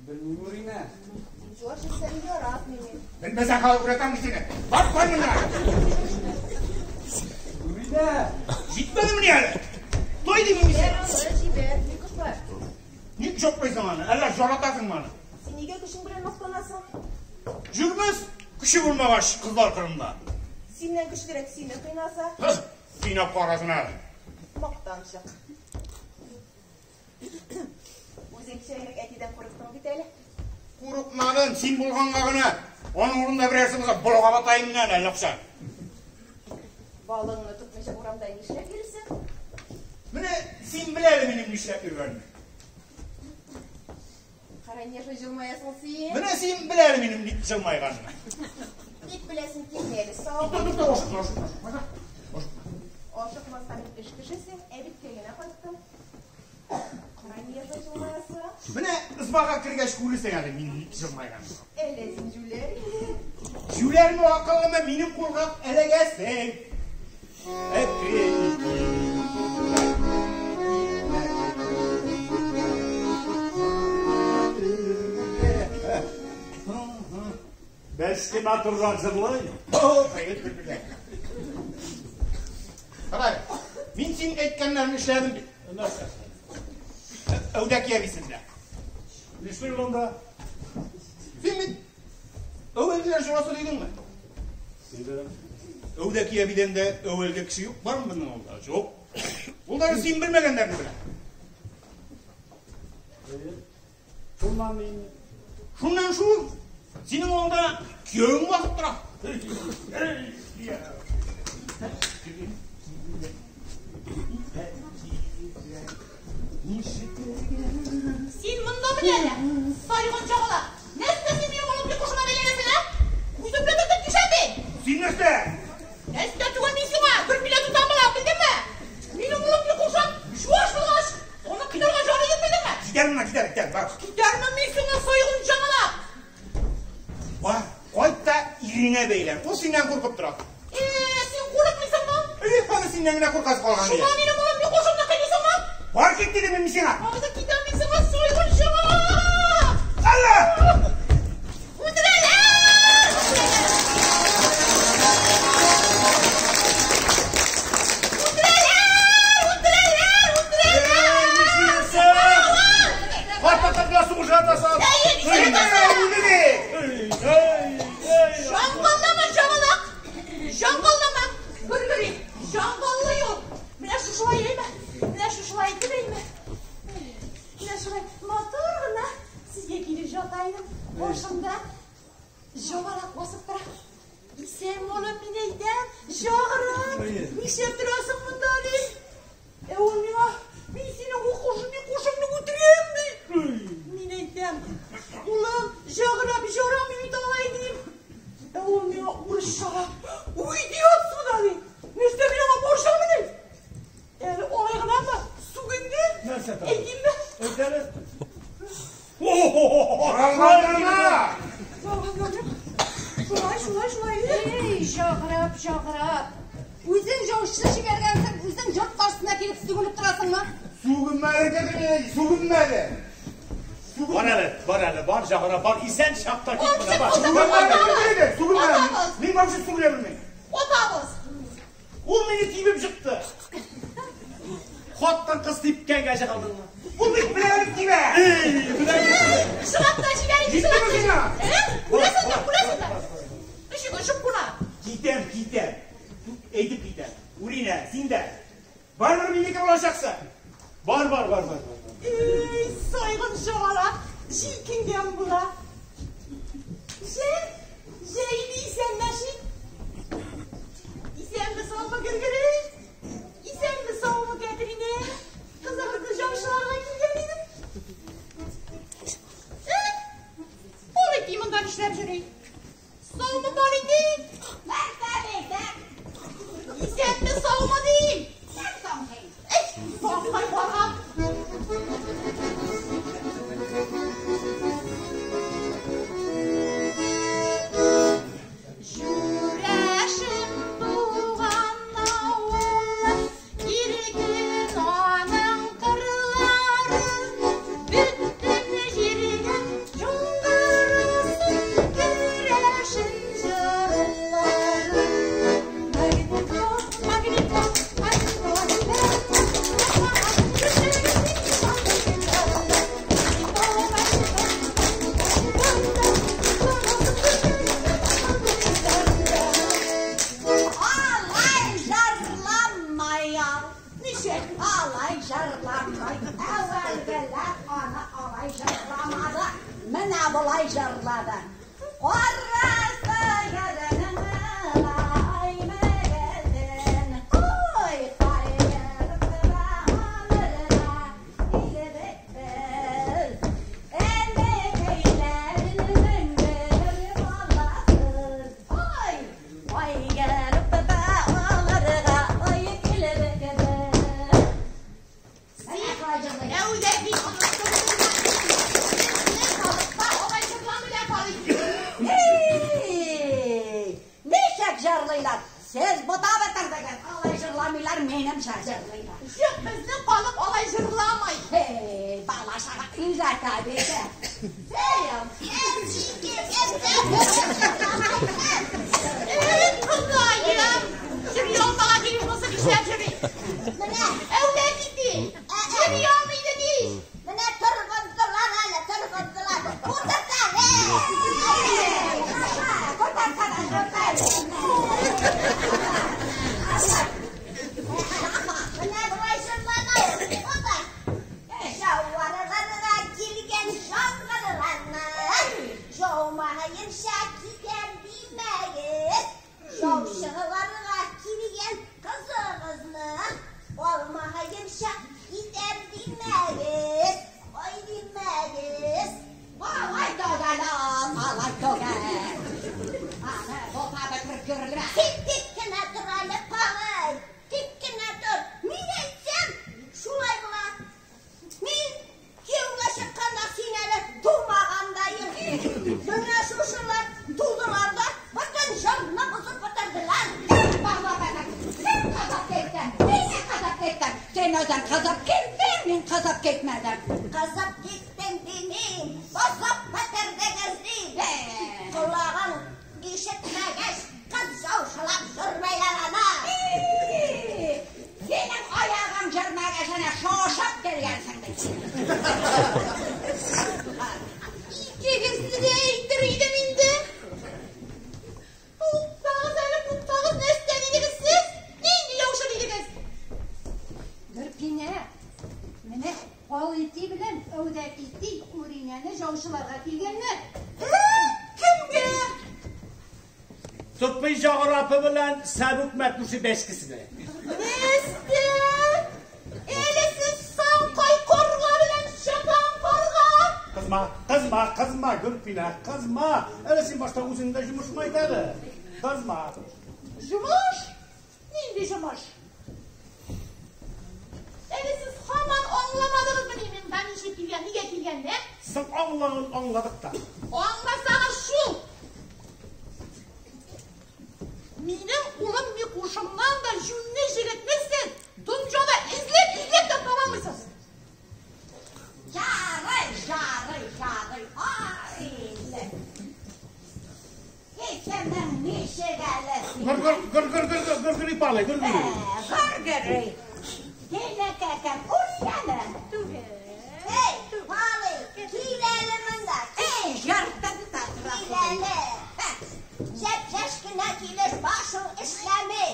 Белмим үринә. Чуаш җегетләрен яратмыйм мин. Белмәсәң халык өйрәтәм мин сине. Бар кой монда. Үринә! Җитмәдемени әле? Той дим мин Җибәр сине. аны, җибәр. Ник кошмар? Ник чокмыйсың аны? Әллә жаратасыңмы аны? Син нигә көчең белән мактанасың? Жүрмәс, көче булмагач кызлар кырында. Синнән көчлерәк сине кыйнаса, Һы, кыйнап карасын әле. мактанчык. Үзең кичәгенәк әтидән курыктың бит әле. Курыкмадым, син булганга гына. Аның урынында берәрсе булса, балага батайым мин әле, әллә кайчан. Балыңны тотмыйча урамда нишләп йөрисең? Менә син белә әле минем нишләп йөргәнемне. Кара, ничек җылмаясың син? Менә син белә әле минем ник җылмайганымны. Ник беләсең килми әле, сау Тукта, бул. тукта, ашыкма, ашыкма, ашыкма. Ашыкмасам мин эш кешесе, әбиткә генә кайттым. Кара, ничек җылмаясың? Менә ызбага кергәч күрерсең әле мин ник җылмайганымны. Әллә син җүләр инде. Җүләрме, акыллымы, минем кулга эләгәсең. Бәлки матуррак җырлый. Кара, мин син әйткәннәрне эшләдем бит. Нәрсә? Әүдәки әбисендә. Нишли ул анда? Син бит әүвәлгеләр җырасы дидеңме? Дидем. Әүдәки әбидән дә әүвәлге кеше юк, бармы безнең авылда? Юк. Ул да син белмәгәннәрне белә. Шуннан мин Шуннан шул синең авылда киявең басып тора. Син монда менә әле, сайгын чагала. Нәрсә син минем улым дип кушыма бәйләнәсең, ә? Үзем белән тотып кишәде. Син нәрсә? Нәрсә түгел мин сиңа, бер билет тотам була, белдеңме? Минем улым дип кушам, чуаш булгач, аны кыйнарга җаны юк, белдеңме? Китәрмен, китәр, китәр, бар. Китәрмен мин сиңа, сайгын чагала. Бар, кайт та иреңә бәйлән. Ул синнән куркып тора. Э, син курыкмыйсыңмы? Әй, аны синнән генә куркасы калган Шуңа иде. минем улым дип кушымны кыйныйсыңмы? Бар кит дидем мин сиңа. Абыйсы, китәм мин сиңа, сайгын чыга! Алла! Үтерәләр! Үтерәләр! Үтерәләр! Үтерәләр! Нишлисең? Хатын-кызга сугыш атасың. Әйе, нишләп атасың? Җангаллама, җамалак! Җангаллама! Гөргөри! Җангаллый ул! Менә шушылай әйме? Менә шушылай итеп әйме? Менә шулай матур гына сезгә килеп ята идем. Каршымда җамалак басып тора. Исән улым, мин әйтәм, җагырым. Нишләп торасың монда, дим. Ә ул миңа, мин синең укушыңны, кушыңны үтерәм, ди. Мин әйтәм, улым, җагырап, җарамый бит алай, дим. Ә ул миңа урысчалап, уйди отсюда, ди. Нәрсә мин аңа борчамын, ди. Әле алай гынамы? Сүгенде. Нәрсә тагы? Әйтимме? Әйт әле. Җанландырма! Шулай, шулай, шулай. Эй, җагырап, җагырап. Үзең яучы җибәргәнсең, үзең йорт каршысына килеп сүгенеп торасыңмы? Сүгенмәде дедем, сүгенмәде. Бар әле, бар әле, бар җагыра, бар исән чакта кит менә бар. Сүгенмәде, сүгенмәде. Атабыз. Мин вообще сүгенә белмим. Атабыз. Ул мине тибеп чыкты. Хатын-кыз типкәнгә чыгылдыңмы? Ул бит беләлек тибә. Эй, менә Чыгап та җибәрик, Җиттеме чыгап та сиңа? җибәрик. Э? Күрәсең дә, күрәсең дә. Ничек очып куна? Китәм, китәм. Әйтеп китәм. Урина, син дә. Барыбер минеке булачаксың. Бар, бар, бар, бар. Эй, сайгын җамалак, җилкенгән була. Җә, җә инде исәнләшик. Исәнме саумы, Гөргөри? Исәнме саумы, Кәтринә? Кызыгызны җаучыларга килгән идем. Э? Полити монда нишләп йөри? Саумы, Полити? Нәрсә дисең? Исәнме саумы дим? Син соң син. Эй, сафкай барган. Җүрәшем туган авылы, иркен аның кырлары, бөтен җиргә яңгырасын керәшен җырлары. Магнито, магнито, Алай җырламай ал. Ничек? Алай җырламай. Әүвәлгеләр аны алай җырламады. Менә болай җырлады. Кара сыерның ай мөгезен, ой, кайгырып тора алырга килеп без. Әнекәйләрнең бер баласы, ой, кайгырып та алырга ой килеп без. Менә шулай җырлый. Әүдә бит халыкта алай җырламыйлар, Полити. Эй, ничек җырлыйлар? Сез бута бетердегез. Алай җырламыйлар, минемчә җырлыйлар. Юк, безнең халык алай җырламый. Эй, бала чага өйрәтә бит. Эй, Ходаем! Йөри алмаган килеш булса нишләп йөри? Менә, Әүдә китте. Йөри алмый ди. менә торгыздылар әле, торгыздылар. Утырт әле. Күтәрсәнә, күтәр. Менә болай җырлана ул. Утыр. Жауарыларга килгән жаңғырларны, жаумайынша китәм димәгез. Жаушыларга килгән кызыгызны, алмагаенча китәм димәгез. Ай димәгез. Алай түгел, алай түгел. Аны бута бетереп Кызып киттең димим, бозып бетердегез дим. Колагың ишетмәгәч, кыз яучылап йөрмәйләр ана. Синең аягың йөрмәгәч, әнә шашып килгәнсең бит. Икегезне дә әйтер идем инде. Туктагыз әле, туктагыз, нәрсә дидегез сез? Нинди яучы дидегез? Гөрпинә, менә Палити белән Әүдәкити Үринәне яучыларга килгәннәр. Кемгә? Тупый җагырапы белән Сәбүк Мәтүше бәшкесенә. Нәрсә? Әле сез саңкай карга белән чапан карга? Кызма, кызма, кызма, Гөлпинә, кызма. Әле син башта үзеңдә җомышны айт әле. Кызма. Җомыш? Нинди җомыш? Әле сез һаман аңламадыгызмыни монда ничек килгән, нигә килгәнне? Соң аңлаган аңладык та. Аңласагыз шул. Минем улым Микушымнан да җүнле җегетне сез дөньяда эзләп-эзләп тә таба алмыйсыз. Ярый, ярый, ярый. Ай, инде. Исемең ничек әле синең? Гөр гөр гөр гөр гөр гөр гөр палый, гөр гөр. Гөргөри. Синекекен Үринәме? Түгел. Эй, Палый, кил әле монда. Эй, жыртып та Кил әле. Җәп-җәш кенә килеш башың эшләми.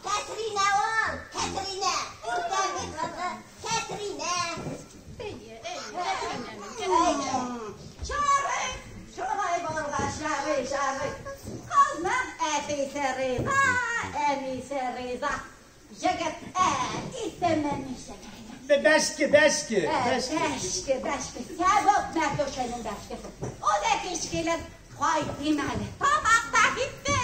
Кәтринә ул, Кәтринә. Уртагы кызы Кәтринә. Әйе, әйе, Кәтринәме, Кәтринә. Ярый, шулай булгач, ярый, ярый. Кызның әтисе риза, әнисе риза. Егет, исеме ничек әле? Бәшке, бәшке, бәшке. Бәшке, бәшке. Сәбәп Мәтүшенең бәшкесе. О да кич килер, кайтыйм әле. Тамак та китте.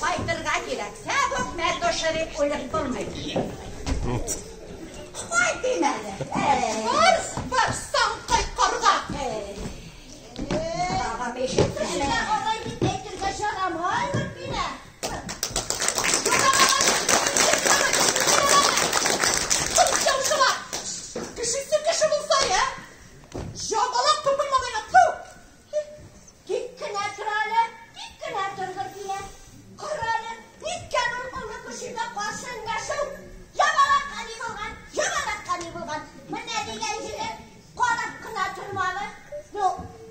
Кайтырга кирәк. Сәбәп Мәтүше дип үлеп тормый. Кайтыйм әле. Бар, бар, саңкай карга. Тагын ишетсәнә. Менә алай дип әйтергә ярамый, Гөлпинә. Кыз яучылар! Кешесе кеше булса, я? Җабалак тупый малайны, ту! Тик кенә тор әле, тик кенә тор, Гөлпинә. Кара әле, ниткән ул олы кешегә каршы эндәшү? Ябалакка ни булган, ябалакка ни булган? Менә дигән җегет карап кына тормалы. Ну,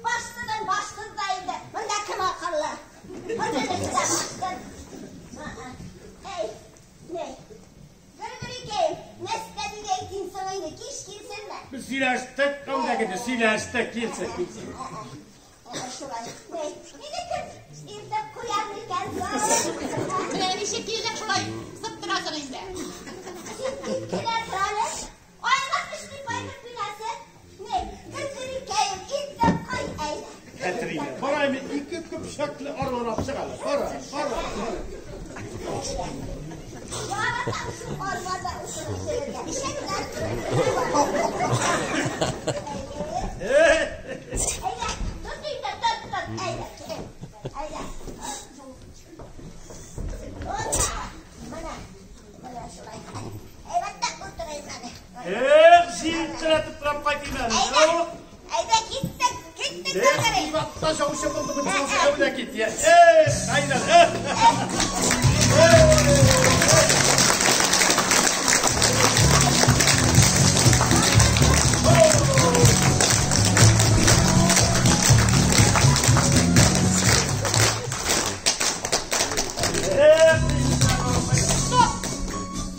башсызын башсыз да инде. Монда кем акыллы? Үзегез дә башсыз. Эй, не? Гөргөрикәем, нәрсә дип әйтим соң инде, кич килсенме? Без сөйләштек, әүдәкете сөйләштек, килсен, килсен. Шулай. Не, мине кем илтеп куяр микән соң? Менә ничек килдең шулай сып торасың инде. Син тик кенә тор әле. Айга эшли Гөлпинәсе. Не, Гөргөрикәем, илтеп куй әйдә. Кәтринә, барайм ике көпчәкле арбалап чыгалы. Бара, бара, бара. Яратам шул арбада утырып йөрергә. Ишәкләр. Әйдә, тот инде, тот, тот, әйдә, әйдә. Опа, менә, менә шулай. Әйбәтләп утырыйм әле. Эх, җилтерәтеп торып кайтыйм әле. Әйдә, әйдә, киттек, киттек, Эх, Гөргөри. Иватта жаучы булды бу әүдәкит. Эх, айдан. Эх. Эх, Стоп!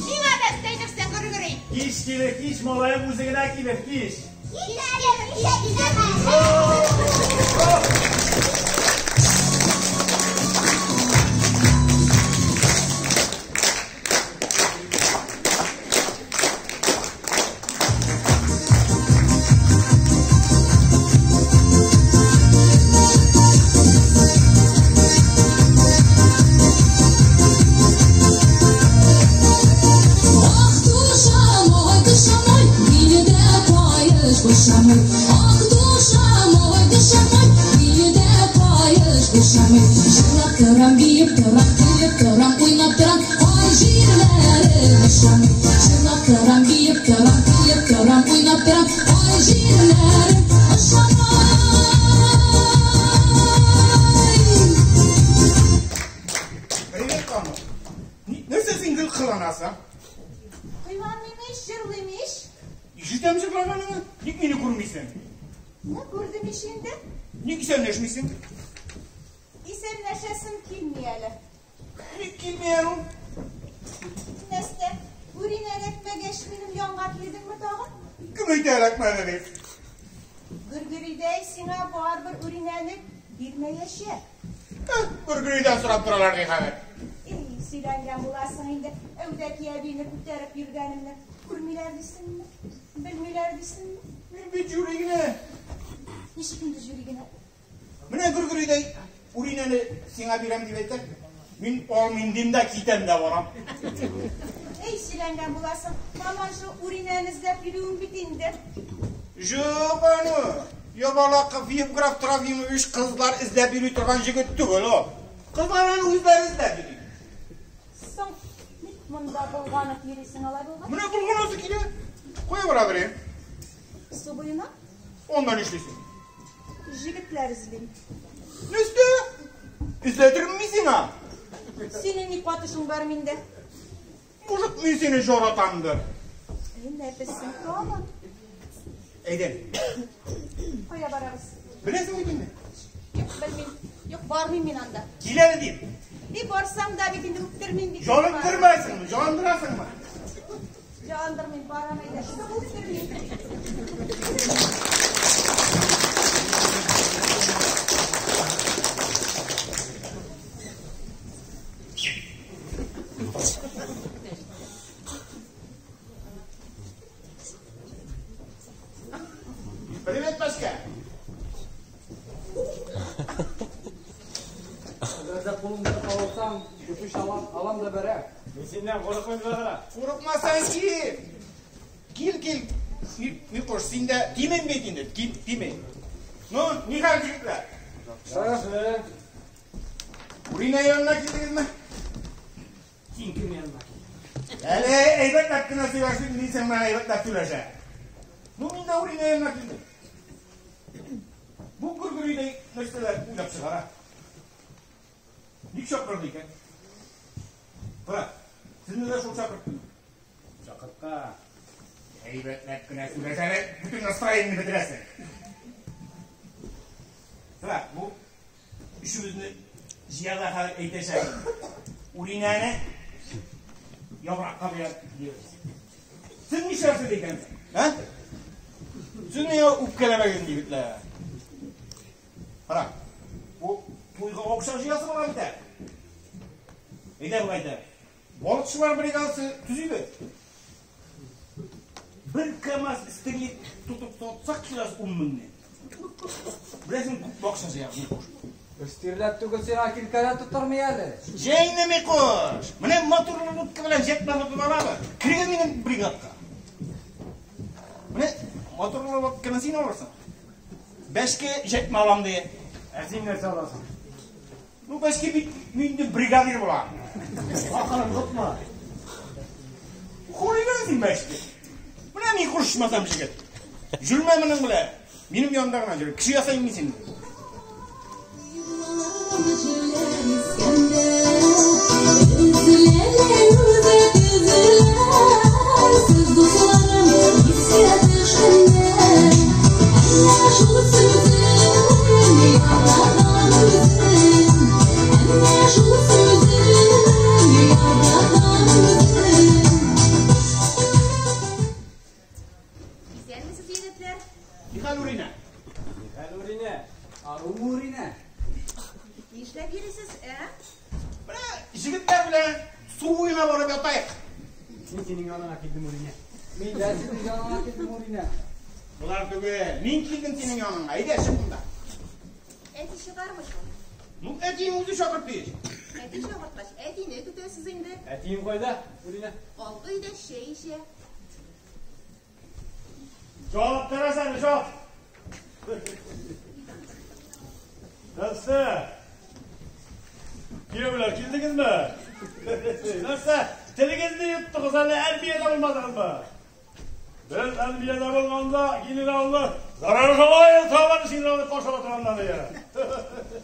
Миңа нәрсә әйтерсең, Гөргөри? Кич килер, кич малаем үзе генә килер, кич. Кит әле, китәм әле. Ах, душа мой, душа мой, мине дә поешь. Ичмасам. Кыйланмыйм ич, җырлыйм ич. Ишетәм җырлаганыңны. Ник мине күрмисең? Менә күрдем ич инде. Ник исәнләшмисең? Исәнләшәсем килми әле. Ник килми әле ул? Нәрсә, Үринә эләкмәгәч, минем янга килдеңме тагын? Кем әйтә эләкмәде дип? Гөргөридәй сиңа барыбер Үринәне бирмәячәк. Гөргөридән сорап торалар ди хәзер. Эй, сөйләнгән буласың инде. Әүдәки әбине күтәреп йөргәнемне күрмиләр дисеңме? Белмиләр дисеңме? Мин бит җүри генә. Ничек инде җүри генә? Менә Гөргөридәй Үринәне сиңа бирәм дип әйтә. Мин алмыйм дим дә китәм дә барам. Эй, сөйләнгән буласың. Һаман шул Үринәне эзләп йөрүең бит инде. Юк аны. Ябалаков Евграф Трофимович кызлар эзләп йөри торган җегет түгел ул. Кызлар аны үзләре эзләп йөри. Соң, ник монда болганып йөрисең алай булгач? Менә болганасы килә. Кая бара берәм? Су буена? Онда нишлисең? Җегетләр эзлим. Нәрсә? Эзләтермен мин сиңа. Синең ни катышың бар миндә? Может, мин сине жаратамдыр. Эй, нәфесең тагын. Әйдә. Кая барабыз? Беләсең бит инде. Юк, белмим. Юк, бармыйм мин анда. Кил әле дим. И барсам да бит инде үптермим бит. Җалындырмайсыңмы? Җалындырасыңмы? Җалындырмыйм, барам әйдә. Юк, үптермим. Привет, Пашка. Әгәр дә кулымда калсаң, көпеш алам, алам да бәрә. Мин синнән курыкмыйм да. Курыкмасаң кил. Кил, кил. Микош, син дә тимим бит инде. Кил, тиме. Ну, ни хәл, егетләр? Яхшы. Урина янына килдегезме? Син кем янына килдең? Әле әйбәтләп кенә сөйләшик, мин синең белән әйбәтләп сөйләшә. Ну, мин дә Урина янына килдем. Бу Гөргөридәй нәрсәләр уйлап чыгара. Ник чакырды икән? Кара, сезне дә шул чакырттымы? Чакыртка. Әйбәтләп кенә сөйләшә, бөтен настроениене бетерәсең. Кара, бу өчебезне җыя да хәзер әйтәчәк. Уринәне ябракка бирәбез. Сез нишләрсез икәнсең? Ә? Сез миңа үпкәләмәгез, егетләр. Кара, бу туйга акча җыясы була бит әле. Әйдә болай әйтә. Балыкчылар бригадасы төзибез. Бер КАМАЗ стерлит тотып сатсак киләсе 10 меңне. Беләсең, күп акча җыябыз, Микош. Өстерләп түгел сиңа килкәлә тотырмый әле. Җәйне, Микош. Менә моторлы лодка белән җәтмә тотып алабыз. Керегез минем бригадка. Менә моторлы лодканы син алырсың. Бәшкә җәтмә алам ди. Ә син нәрсә аласың? Ну, бәшкә бит мин инде бригадир булам. Акылың тотма. Хулиган син бәшкә. Менә мин курышмасам җегет. Җөрмә моның белән. Минем янымда гына җөр. Кеше ясыйм мин сине. Исәнмесез, егетләр? Нихәл, Урина? Нихәл, Урина? Арумы, Урина? Нишләп йөрисез, ә? Менә җегетләр белән су буена барып ятайык. Мин синең яныңа килдем, Урина. Мин дә синең яныңа килдем, Урина. Болар түгел. Мин килдем синең яныңа. Әйдә, чык монда. Әти чыгармы шул? Ну, әтиең үзе чакыртты ич. Әти чакырткач, әтине көтәсез инде. Әтиең кайда, Урина? Алты өйдә чәй эчә. Җавап бирәсең, җавап. Нәрсә? Кияүләр килдегезме? Нәрсә? Телегезне йоттыгыз әле, армиядә булмадыгызмы? Без армиядә булганда генералны зараржалай товарищ генералны каршы ала торганнар иде.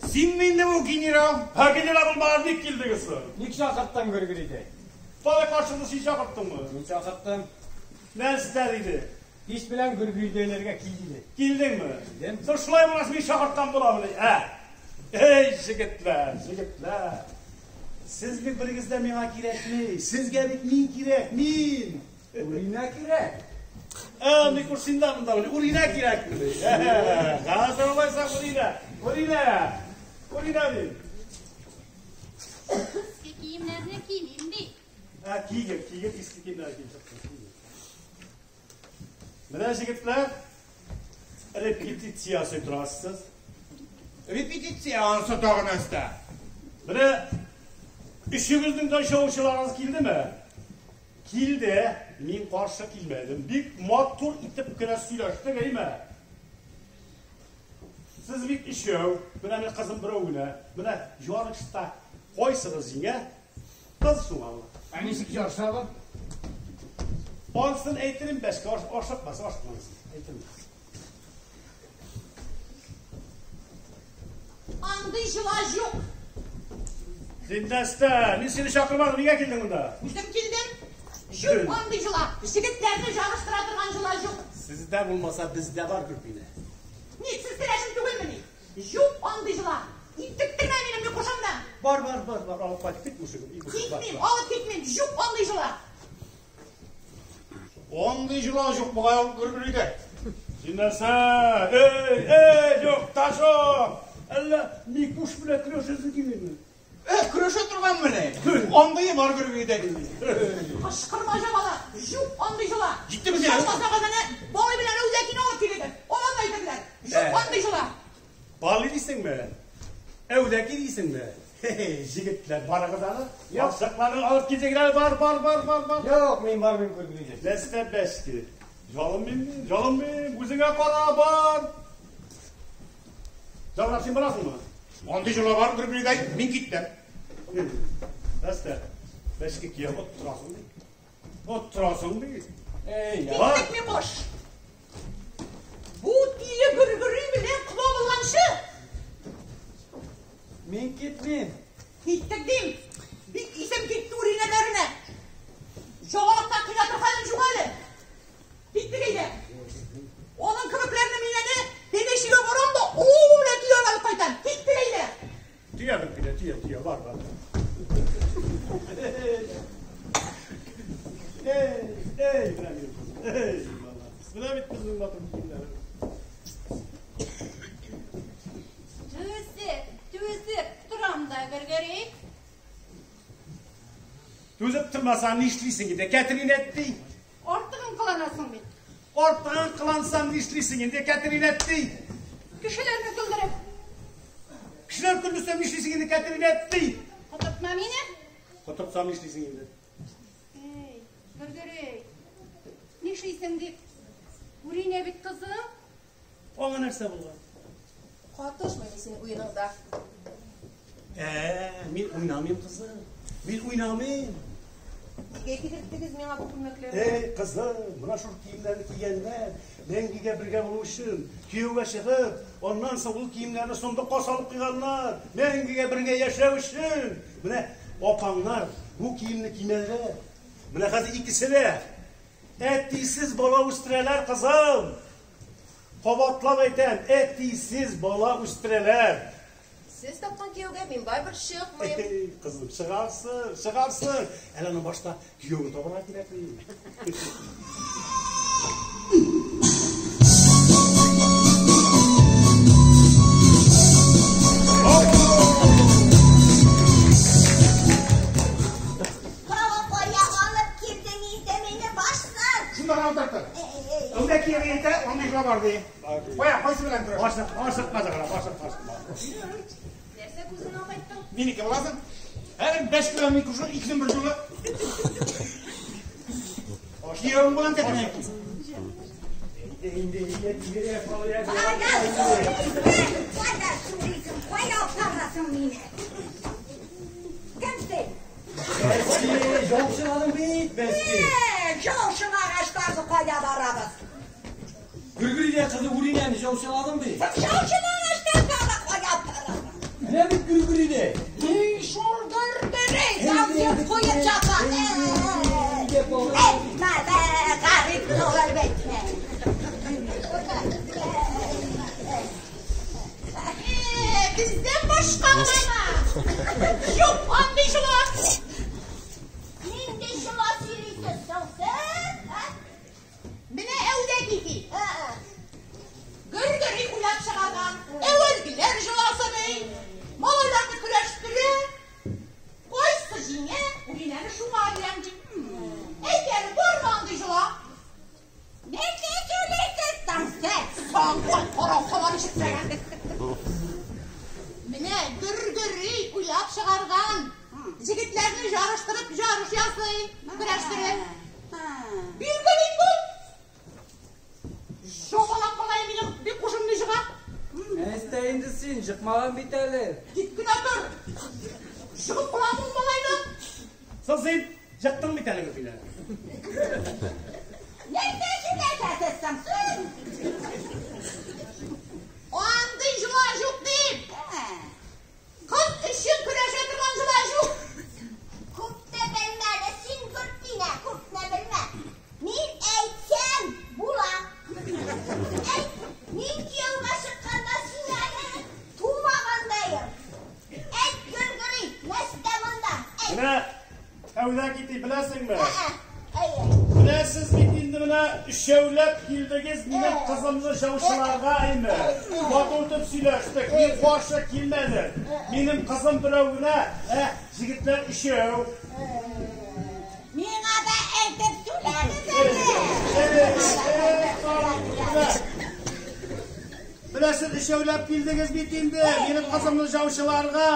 Синме инде бу генерал? Һа, генерал булмагач ник килдегез соң? Ник чакырттың Гөргөридәй? Бала каршында син чакырттыңмы? Мин чакырттым. Нәрсә диде? Кич белән Гөргөйдәйләргә кил диде. Килдеңме? Килдем. Соң шулай булгач мин чакырткан буламыни? Ә? Эй, җегетләр, җегетләр. Сез бит берегез дә миңа кирәкми. Сезгә бит мин кирәк, мин. Урина кирәк. Ә, мин күрсендә монда, Урина кирәкмени? Хәзер алайса Урина. Урина. Урина мин. Иске киемнәрне кимим бит. Ә, кигер, кигер, иске киемнәрне киеп чыктың, кигер. Менә җегетләр, репетиция ясый торасыз. Репетиция анысы тагы нәрсә? Менә өчегезнең дә чавучыларыгыз килдеме? Килде, мин каршы килмәдем. Бик матур итеп кенә сөйләштек, әйме? Сез бит өчәү, менә мин кызым берәү генә. Менә ярышта кайсыгыз җиңә, кыз шуңа була. Ә ничек ярышабыз? Анысын әйтерем бәшкә, ашыкмас, ашыкмас. Әйтерем. Андый җыла юк. Син нәрсә? Мин сине чакырмадым, нигә килдең монда? Үзем килдем. Юк андый җыла. Җегетләрне жарыштыра торган җыла юк. Сездә булмаса бездә бар Гөлпинә. Ни, сез керәшен түгелмени? Юк андый җыла. Интектермә минем Микушымны. Бар, бар, бар, бар, алып кайтып кит мушыгым. Китмим, алып китмим. Юк андый җыла. Андый җыла юк бугай ул Гөргөридә. Син нәрсә? Эй, эй, юк, ташок! Әллә Микуш белән көрәшәсең килмиме? Көрәшә торган менә. Андые бар Гөргөридә. Кычкырма җамала. Юк андый җыла. Җитте безгә. Чакмасагыз әнә бабай белән Әүдәкине алып килегез. Алар да әйтерләр. Юк андый җыла. Бали дисеңме? Әүдәки дисеңме? Хе-хе, җегетләр, барыгыз аны. Ясакларын алып килсәгез, бар, бар, бар, бар, бар. Юк, мин бармыйм Гөргөйдә. Нәрсә бәшки? Жалынмыйм мин, жалынмыйм. Үзеңә кара, бар. Жалынап син барасыңмы? Андый җыла бар Гөргөридә, мин киттем. Нәрсә? Бәшки кияү оттырасың бит. Оттырасың бит. Эй, Бар. Киттек Микуш. Бу тиле Гөргөри белән кода булганчы. Мин китмим. Киттек дим. Бик исем китте үринәләренә. Җагалыкта кыйнатыр хәлем юк әле. Киттек әйдә. Аның кебекләрне мин әле Бенешигә барам да, олы белән төяп алып кайтам. Киттек әйдә. Төя Гөлпинә, төя, төя, бар, бар. Эй, эй, менә минем кызым. Эй, бала. Менә бит безнең матур киемнәр. Түзеп, түзеп торам да Гөргөри. Түзеп тормасаң нишлисең инде? Кәтринәтти. Артыгын кыланасың бит. Артыгын кылансам нишлисең инде? Кәтринәтти. Кешеләрне көлдереп. Кешеләр көлдерсәм нишлисең инде? Кәтринәтти. Котыртма мине. Котыртсам нишлисең инде? Эй, Гөргөри. Нишлисең дип? Үринә бит кызым. Аңа нәрсә булган? Катышмыйм син уеныңда. Мин уйнамыйм, кызым. Мин уйнамыйм. Нигә кидерттегез миңа бу күлмәкләрне? Эй, кызым, менә шул киемнәрне кигәннәр, мәңгегә бергә булу өчен, кияүгә чыгып, аннан соң ул киемнәрне сандыкка салып куйганнар, мәңгегә бергә яшәү өчен. Менә апаңнар бу киемне кимәделәр. Менә хәзер икесе дә әтисез бала үстерәләр, кызым. Кабатлап әйтәм, әтисез бала үстерәләр. Сез тапкан кияүгә мин барыбер чыкмыйм. Эй, кызым, чыгарсың, чыгарсың. Әле аның башта кияүне табарга кирәк бит. Кая алып килдең инде мине башсыз? Шунда гына утыртыр. Эй, эй, Әүдә кияүгә әйтә, андый җыла бар ди. Кая, кайсы белән көрәш? Ашык, ашыкма, Зәһрә, ашыкма, ашыкма. Нәрсә күзеңне акайттың? Минеке буласың. Әле бәш белән мин кушып, икесен бер юлы. Киявең белән кәтенә. Инде, инде, инде, Кая сүрисең? Кая сүрисең? Кая апарасың мине? Кем син? Бәски, яучыладың бит, бәски. Яучылагач тагы кая барабыз? Гөргөридә кызы Үринәне яучыладың бит. Яучылагач тагы кая барабыз? Менә бит Гөргөридә. Эй, шул Гөргөри, яучы куеп чапа. Башка гынамы? Юк, андый җола. Нинди җола сөйлисез соң сез? Менә әүдә кити. Гөргөри уйлап чыгарган. Әүвәлгеләр җоласы ди. Малайларны көрәштерә. Кайсы җиңә, Үлинәне шуңа бирәм ди. Әйт әле, бармы андый җола? Нәрсә сөйлисез соң сез? Саңгырау карау һаман ишетмәгән. Менә Гөргөри уйлап чыгарган. Җегетләрне жарыштырып жарыш ясый, көрәштереп. Билгеле инде ул. Жобалап малай минем бик ушымны җыга. Нәрсә инде син, җыкмаган бит әле. Тик кенә тор. Жыгып калам ул малайны. Соң син җыктың бит әле Гөлфинә. Нәрсә сөйләшәсез соң сез? Андый җола юк дип. Кыз өчен көрәшә торган җола юк. Күп тә белмә әле син, Гөлфинә, күп тә белмә. Мин әйтсәм була. Әйт, мин кияүгә чыкканда син әле тумагандайың. Әйт, Гөргөри, нәрсә монда? Әйт. Менә әүдә кити беләсеңме? Әйе. Менә сез бит инде менә өчәүләп килдегез минем кызымны җаучыларга әйме. Матур итеп сөйләштек, мин каршы килмәдем. Минем кызым берәү генә, ә җегетләр өчәү. Миңа да әйтеп сөйләгез әле. Менә сез өчәүләп килдегез бит инде минем кызымны җаучыларга.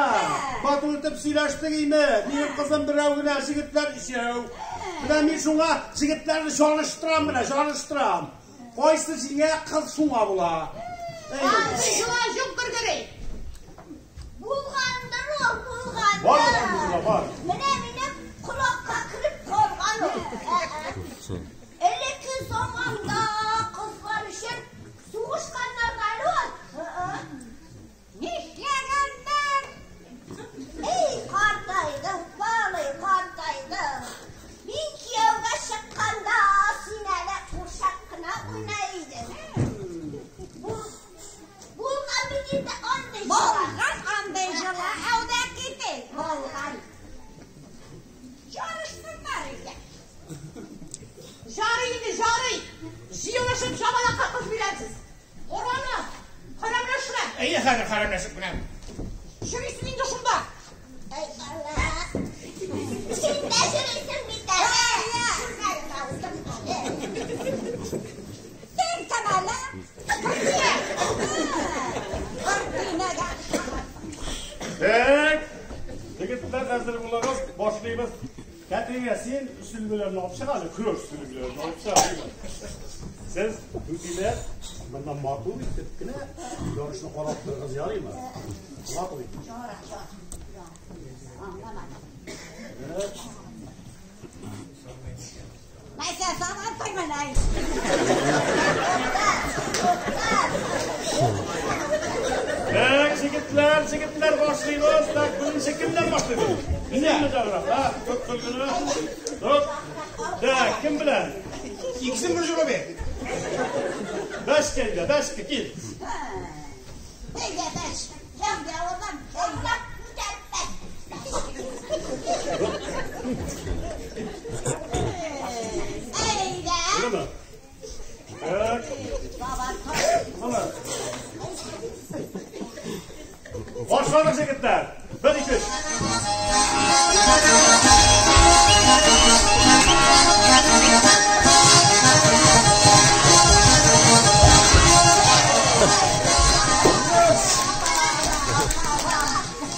Матур итеп сөйләштек име. Минем кызым берәү генә, җегетләр өчәү. Менә мин шуңа җегетләрне жарыштырам, менә жарыштырам. Кайсы җиңә, кыз шуңа була. Андый җола юк, Гөргөри. Булгандыр ул, булгандыр. Бар андый җола, бар. Менә минем колакка кереп калган ул. Элекке заманда кызлар өчен сугышканнар да әле ул. Нишләгәннәр? Эй, картайдың, балый, картайдың. Мин кияүгә чыкканда син әле курчак кына уйный идең. Булган бит инде андый җола. Булган андый җола, әүдә кити. Булган. Жарышсыннар иде. Жарый инде, жарый. Җыелышып жабалакка кыз бирәсез. Ораны, хәрәмләшмә. Әйе, хәзер хәрәмләшеп кенә. Йөрисең инде шунда. Эй, Алла. Син дә йөрисең бит әле. Күрмәдем авызым әле. Син кем әле? Гөлфинәгә. Так. Егетләр әзер булыгыз, башлыйбыз. Кәтрине, син сөлгеләрне алып чык әле, көрәш сөлгеләрен алып чык. Сез, түтиләр, моннан матур итеп кенә ярышны карап торыгыз, ярыймы? Матур итеп. Жара, жара. Аңламадым. Нәрсә сабан тойманай. Так, җегетләр, җегетләр башлыйбыз. Так, беренче кемнән башлыйбыз? Синме җаграк, ha? Тот сөлгене. Тот. Так, кем белән? Икесен бер җола бир. Бәш килде, бәш кил. Әйдә, бәш. Кемгә улым? Кемгә күтәреп бәш. Әйдә. Беләме? Так, Менә. Башладык, җегетләр. Бер, ике, өч.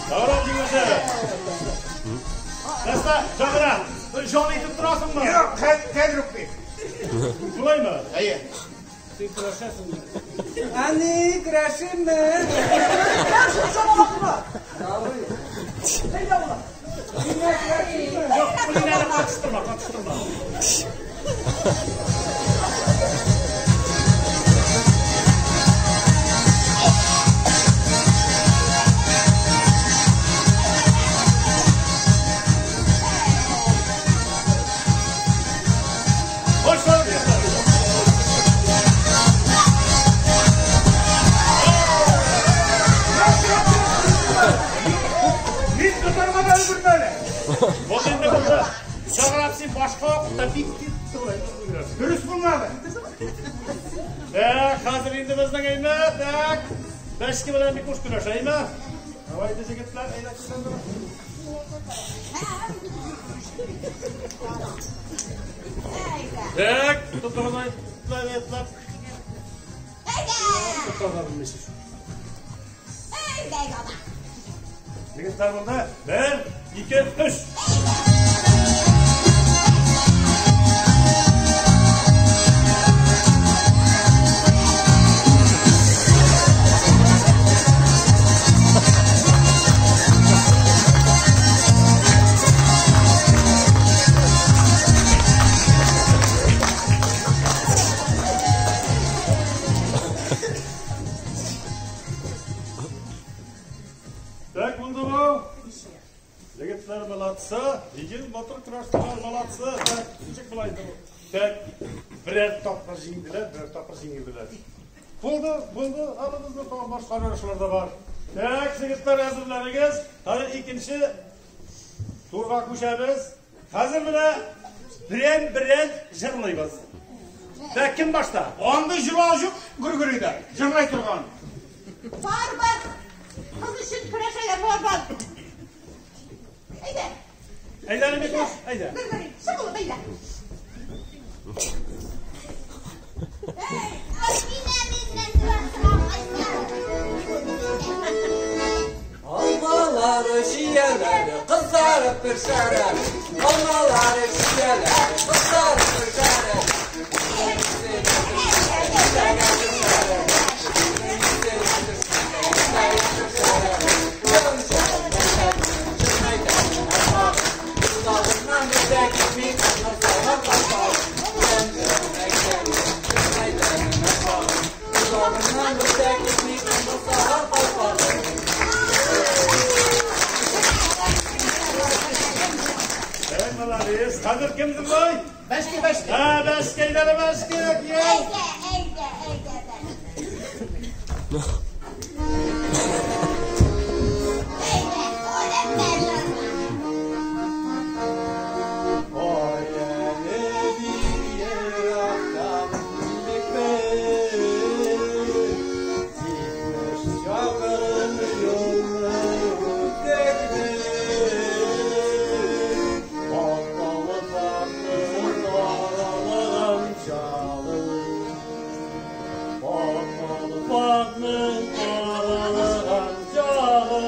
Жаграк җиңүче. Нәрсә, Жаграк, бер җан итеп торасыңмы? Юк, хәзер үк бир. Шулаймы? Әйе. Син көрәшәсеңме? Әни, көрәшимме? Шул жабалакны. Ярый. Әйдә улым. Син көрәшимме? Юк, Үлинәне катыштырма, катыштырма. Башладык, егетләр. Булды инде булды. Чагырап син башка вакытта бик тиз Дөрес булмады. Так, хәзер инде безнең әйме, так. Бәшке белән бик хуш көрәш, әйме? Давайте, егетләр, әйдә күрсәндер. Так, тотыгыз, егетләр. Әйдә! Тотарга белмисез. Әйдә, баба. Егетләр булды. 1, 2, 3. Так, булды бу. Егетләр молодцы, егет батыр көрәштеләр, молодцы. Так, ничек була инде бу? Так, берәр тапкыр җиңделәр, берәр тапкыр җиңелделәр. Булды, булды, әле безнең тагын башка ярышлар да бар. Так, егетләр әзерләнегез. Хәзер икенче турга күчәбез. Хәзер менә берәм-берәм җырлыйбыз. Так, кем башта? Андый җырлау юк Гөргөридә. Җырлай торган. Бар, бар. Кыз өчен көрәшәләр, бар, бар. Әйдә. Әйдә, Микуш, әйдә. Гөргөри, чык улым, әйдә. Минә миннән торасың, Алмалары чияләре кызарып пешәрә. Алмалары чияләре кызарып пешәрә. Так, молодец. Хәзер кем җырлый? Бәшке, бәшке. Ha, бәшке, әйдә, бәшке, кияү. Әйдә, әйдә, әйдә, бәшке. Әйдә, үлемнәр җырла. Ай әле бик ерактан килеппез, 70 чакрым юлны үттек без. Аталы пакның аралыгын чагы, Аталы пакның аралыгын чагы.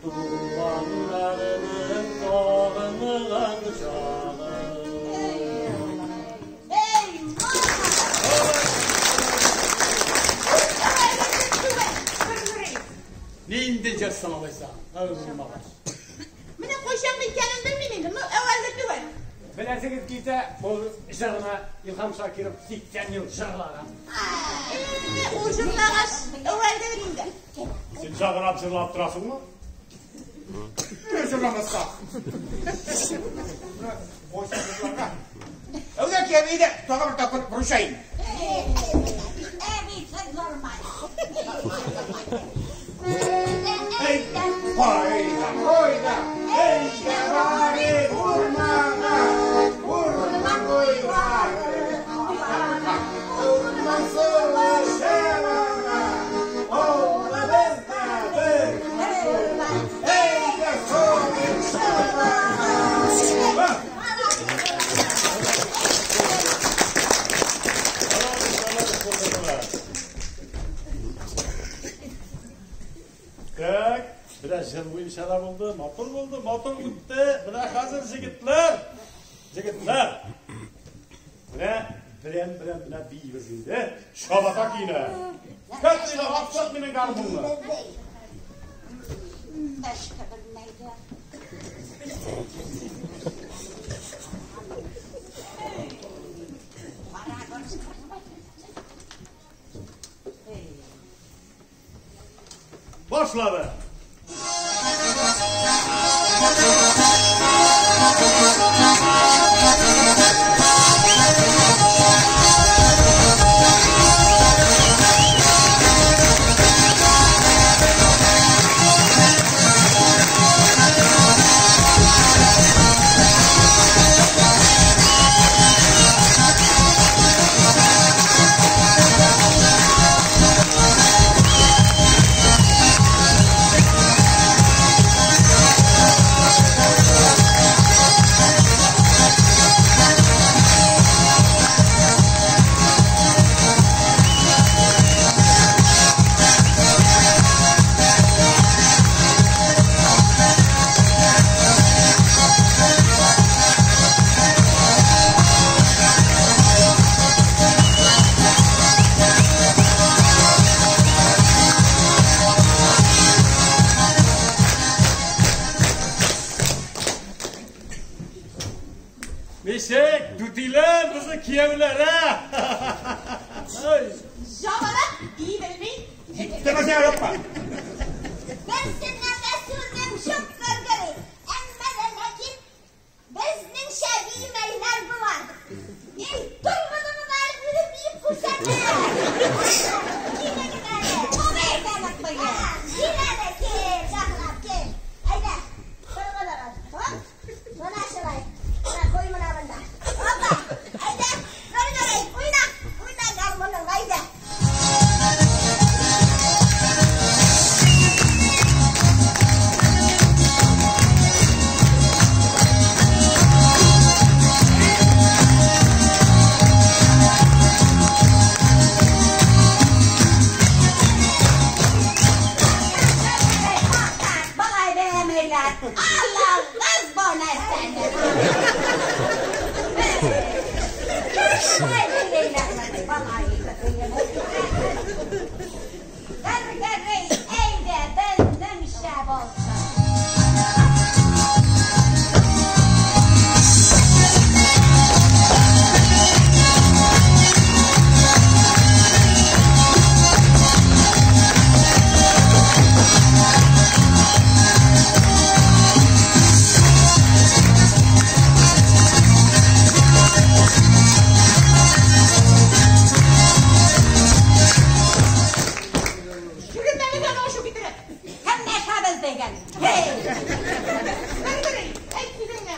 Туганнарының сагыныган чагы. Ey, mama! Гөргөри. Нинди җырсың алайса? Әү булмагач. Менә кайчан икәнен белмим инде, ну, әүвәлге түгел. Беләсегез килсә, бу җырны Илһам Шакиров 80 ел җырлаган. Ул җырлагач, әүвәлгедер инде. Син чагырап җырлап торасыңмы? Дөрес җырламаска. Бойса җырларга. Әүдә кияү, әйдә, тагы бер тапкыр борышайын. Әби, нормаль. Ey, hayda, hayda, ey, bari vurmağa, vurma koyları, vurma savaşana, oğla bizde bir, ey de soğuk. Так, бераз җыр буенча да булды, матур булды, матур үтте. Менә хәзер егетләр, егетләр. Менә берәм-берәм менә биибез инде. Чабата көенә. Кәтилә апсак минем гармунны. Башка белмәйде. Башлады. Thank Кайсы кияүләр, ә? Жамалак бии белми. Җиттеме сиңа, юкмы? Берсеннән дә сүзем юк, Гөргөри. Әмма дә ләкин безнеңчә биемәйләр болар. Эй, торгыныңны әле үзем биеп күрсәтәм. Килегез әле. Кил әле, кил, җаһлап, кил. Әйдә, торгыныгыз. Хоп, менә шулай. Менә куй менә монда. Опа, әйдә, Гөргөри, уйна, уйна гармуныңны, әйдә. Балай бәмәйләр. Аллагыз бу нәрсәне. Балай бәмәйләр, балай. Гөргөри, әйдә, безнеңчә булсын. Йөрмәгез аны ашу китереп. Һәм дигән. Һей! Гөргөри, әйт сүзеңне.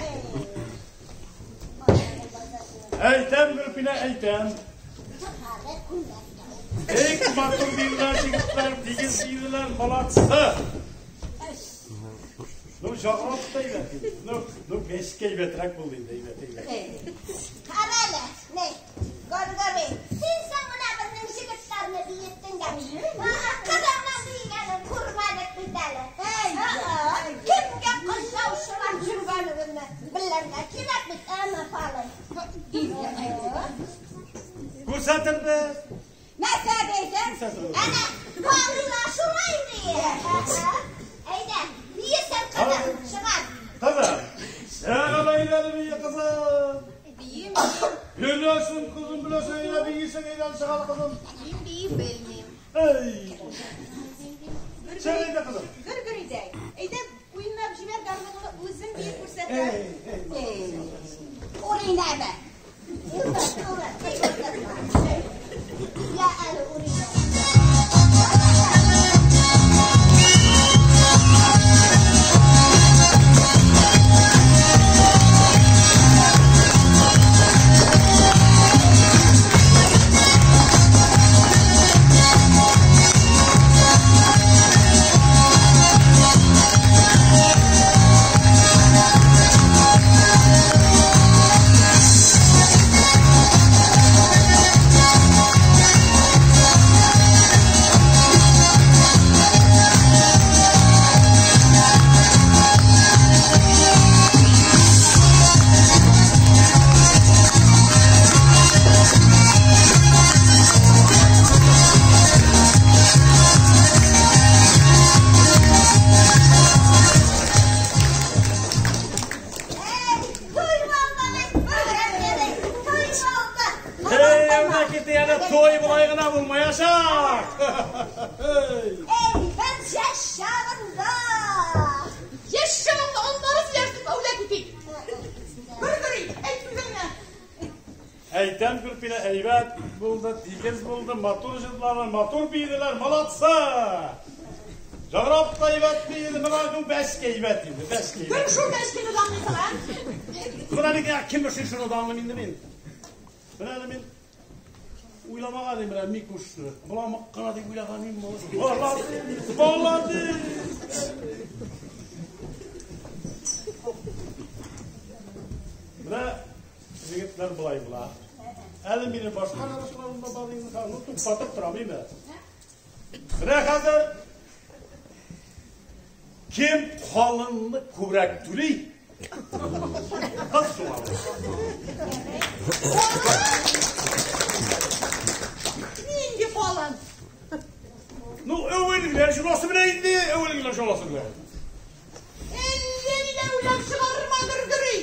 Әйтәм, Гөлфинә, әйтәм. Бик матур биюләр, егетләр, тигез биюләр, молодцы. Ну, жаграп та әйбәт инде. Ну, бешкә әйбәтрәк булды инде, әйбәт, әйбәт. Кара әле, ни, Гөргөри, син соң менә безнең егетләрне биеттең дә. Кызыңның биегәнен күрмәдек бит әле. Кемгә кыз яучылап йөргәнебезне белергә кирәк бит, әмма фалый. Күрсәтербез. Нәрсә дисең? Әнә, Павлина шулай ди. Әйдә, биесең, кызым, чыгар. Кызым, сәгал әйләнеп бие, кызым. Биим, Беләсең, кызым, беләсең, әйдә биесең, әйдә чыгар, кызым. мин бии белмим. Эй! Чык әйдә, кызым. Гөргөридәй. Әйдә, уйнап җибәр гармуныңны, үзем биеп күрсәтәм. Эй, эй. Уринәме? Ур, ур, Я әле Уринә. Эй, туй булды бит, Гөргөри, туй булды. Эй, әүдә янә туй болай гына булмаячак. Эй! Эй, без яшь чагында. Яшь чагыңны аннары сөйләрсең, әүләт итик. Гөргөри, әйт сүзеңне. Әйтәм, Гөлфинә, әйбәт булды, тигез булды, матур җырлар, матур биеделәр, молодцы! Жаграп та әйбәт биеде, менә бу бәшкә әйбәт инде, бәшкә Кем әйбәт. шул бәшкене данлыйсың, а? Менә бит кем өчен шуны данлыйм инде мин. Менә әле мин уйламаган идем, менә Микушны. Боламык кына дип уйлаган идем. Молодец, молодец! Менә егетләр болай була. Әле минем башка ярышларым да бар инде, ну туктатып торам инде. Менә хәзер кем калынны күбрәк түли, кыз шуңа була. Нинди калын? Ну, әүвәлгеләр шунасы белән инде, әүвәлгеләр шунасы белән. Әллә ниләр уйлап чыгарырма, Гөргөри.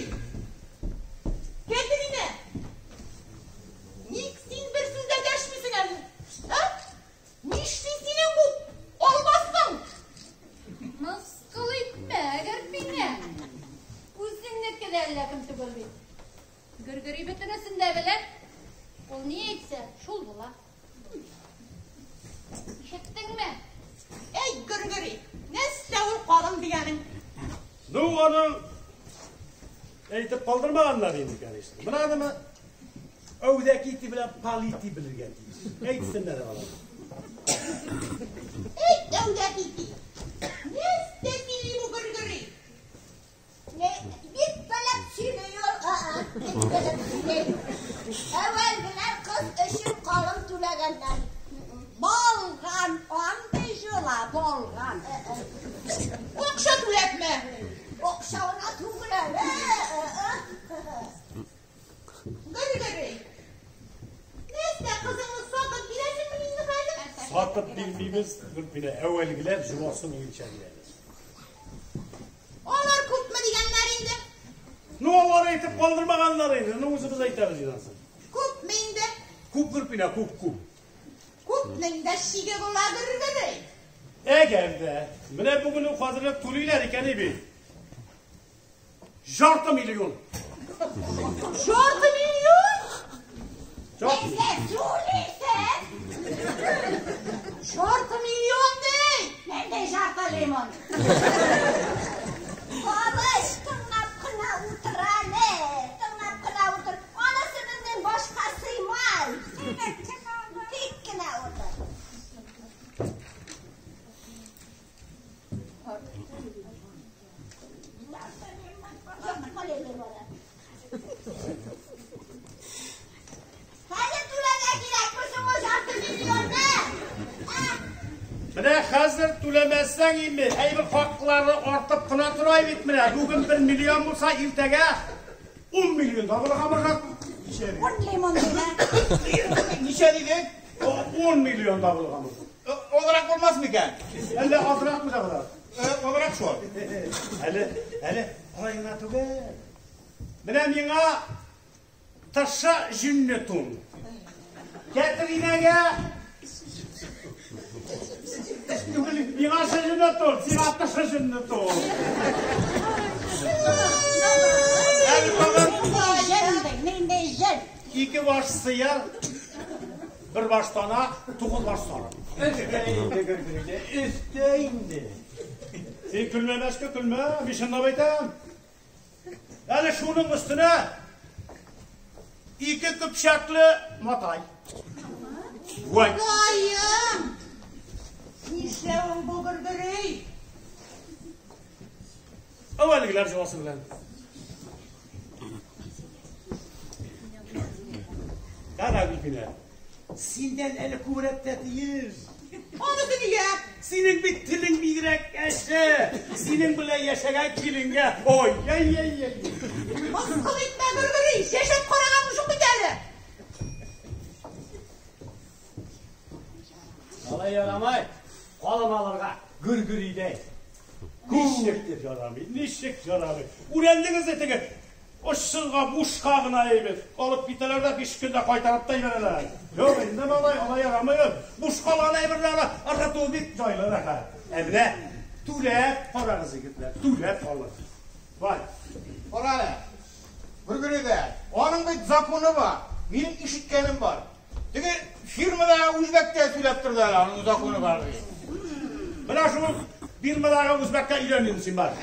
Кәтеринә. аның әйтеп калдырмаганнар инде, конечно. Менә аны әүдәки белән полити белергә тиеш. Әйтсеннәр алар. Әйт, әүдәки. Нәрсә сөйли бу Гөргөри? Бик белеп сөйли ул, бик белеп сөйли. Әүвәлгеләр кыз өчен калым түләгәннәр. Булган андый җола, булган. Акча түләпме? Акча гына түгел әле. Гөргөри. Нәрсә, кызыңны сатып бирәсеңме инде хәзер? Сатып бирмибез, Гөлфинә, әүвәлгеләр җоласы буенча бирәбез. Алар күпме дигәннәр инде? Ну, алар әйтеп калдырмаганнар инде, ну үзебез әйтәбез инде. Күпме инде? Күп, Гөлфинә, күп, күп. Күпнең дә шиге була, Гөргөри. Әгәр дә менә бүген үк хәзерлек түлиләр икән бит. Жарты миллион. Жарты миллион? Нәрсә түлисең? Жарты миллион ди. Нинди жарты лимон? Абый, тыңлап кына утыр әле. Тыңлап кына утыр. Анысы безнең башка сыймай. Тик кенә утыр. Хәзер түләргә кирәкме соң ул жарты миллионны? Менә хәзер түләмәсәң инде, әйбер хаклары артып кына тора бит менә. Бүген 1 миллион булса, иртәгә 10 миллион да булырга мөмкин. Ун лимон дигән. Ничә дидең? 10 миллион да булырга мөмкин. Азрак булмас микән? Әллә азракмы да булыр? Азрак шул. Әле, әле алай гына түгел. Менә миңа тышы җүнле тун. Кәтеринәгә түгел, миңа җүнле тун, сиңа тышы җүнле тун. Әле тагын Нинди җен? 2 баш сыер, 1 баш тана, 9 баш сарык. Өстә инде, Гөргөри, өстә инде. Син көлмә, Мәшкә, көлмә, мин чынлап әйтәм. Әле шуның өстенә 2 көпчәкле матай. Вай. Ходаем! Нишләвең бу, Гөргөри? Әүвәлгеләр җоласы белән. Кара, Гөлфинә, синдән әле күбрәк тә тиеш. Анысы нигә? Синең бит телең бигрәк әче. Синең белән яшәгән киленгә. Ой, ай, ай, ай. Мыскыл итмә, Гөргөри, чәчәк караган юк бит әле. Алай ярамай, калым алырга Гөргөридәй. Ничек дип ярамый, ничек ярамый. Үрәндегез теге. Очсызга бушка гына әйбер. Алып китәләр дә 5 көндә кайтарып та җибәрәләр. Юк, инде малай, алай ярамый. Бушка алган әйберләрне ыргыту бик җайлы, рәхәт. Ә менә түләп карагыз, егетләр, түләп алыгыз. Вай. Кара әле. Гөргөридә, аның бит законы бар. Минем ишеткәнем бар. Теге фирмадагы үзбәктә сөйләп торды әле, аның законы бар дип. Менә шул фирмадагы үзбәккә өйләнмим син бар.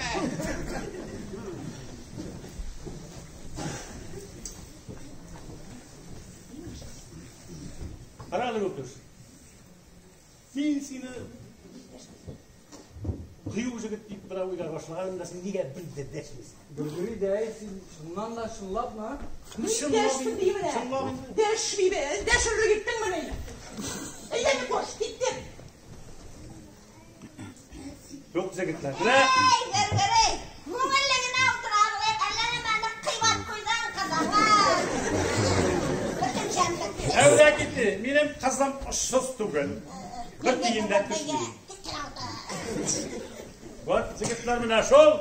Кара әле, Гөлкөш. Мин сине кыю җегет дип берәү уйлар башлаганым да, син нигә бер дә дәшмисең? Гөргөри дә, син чыннан да чынлапмы? Дәшсен ди менә. Чынлап инде. Дәшмибез, дәшерлек иттеңмени? Әйдә, Микош, киттек. Юк, җегетләр. Менә Эй, Гөргөри, күңелле генә утыра алыйк, әллә нәмәне кыйбат куйдың кызыңа. Бөтен җәнлек. Әүдә китте. Минем кызым очсыз түгел. Бер тиен дә төшми. Тик кенә утыр. Вот, җегетләр, менә шул.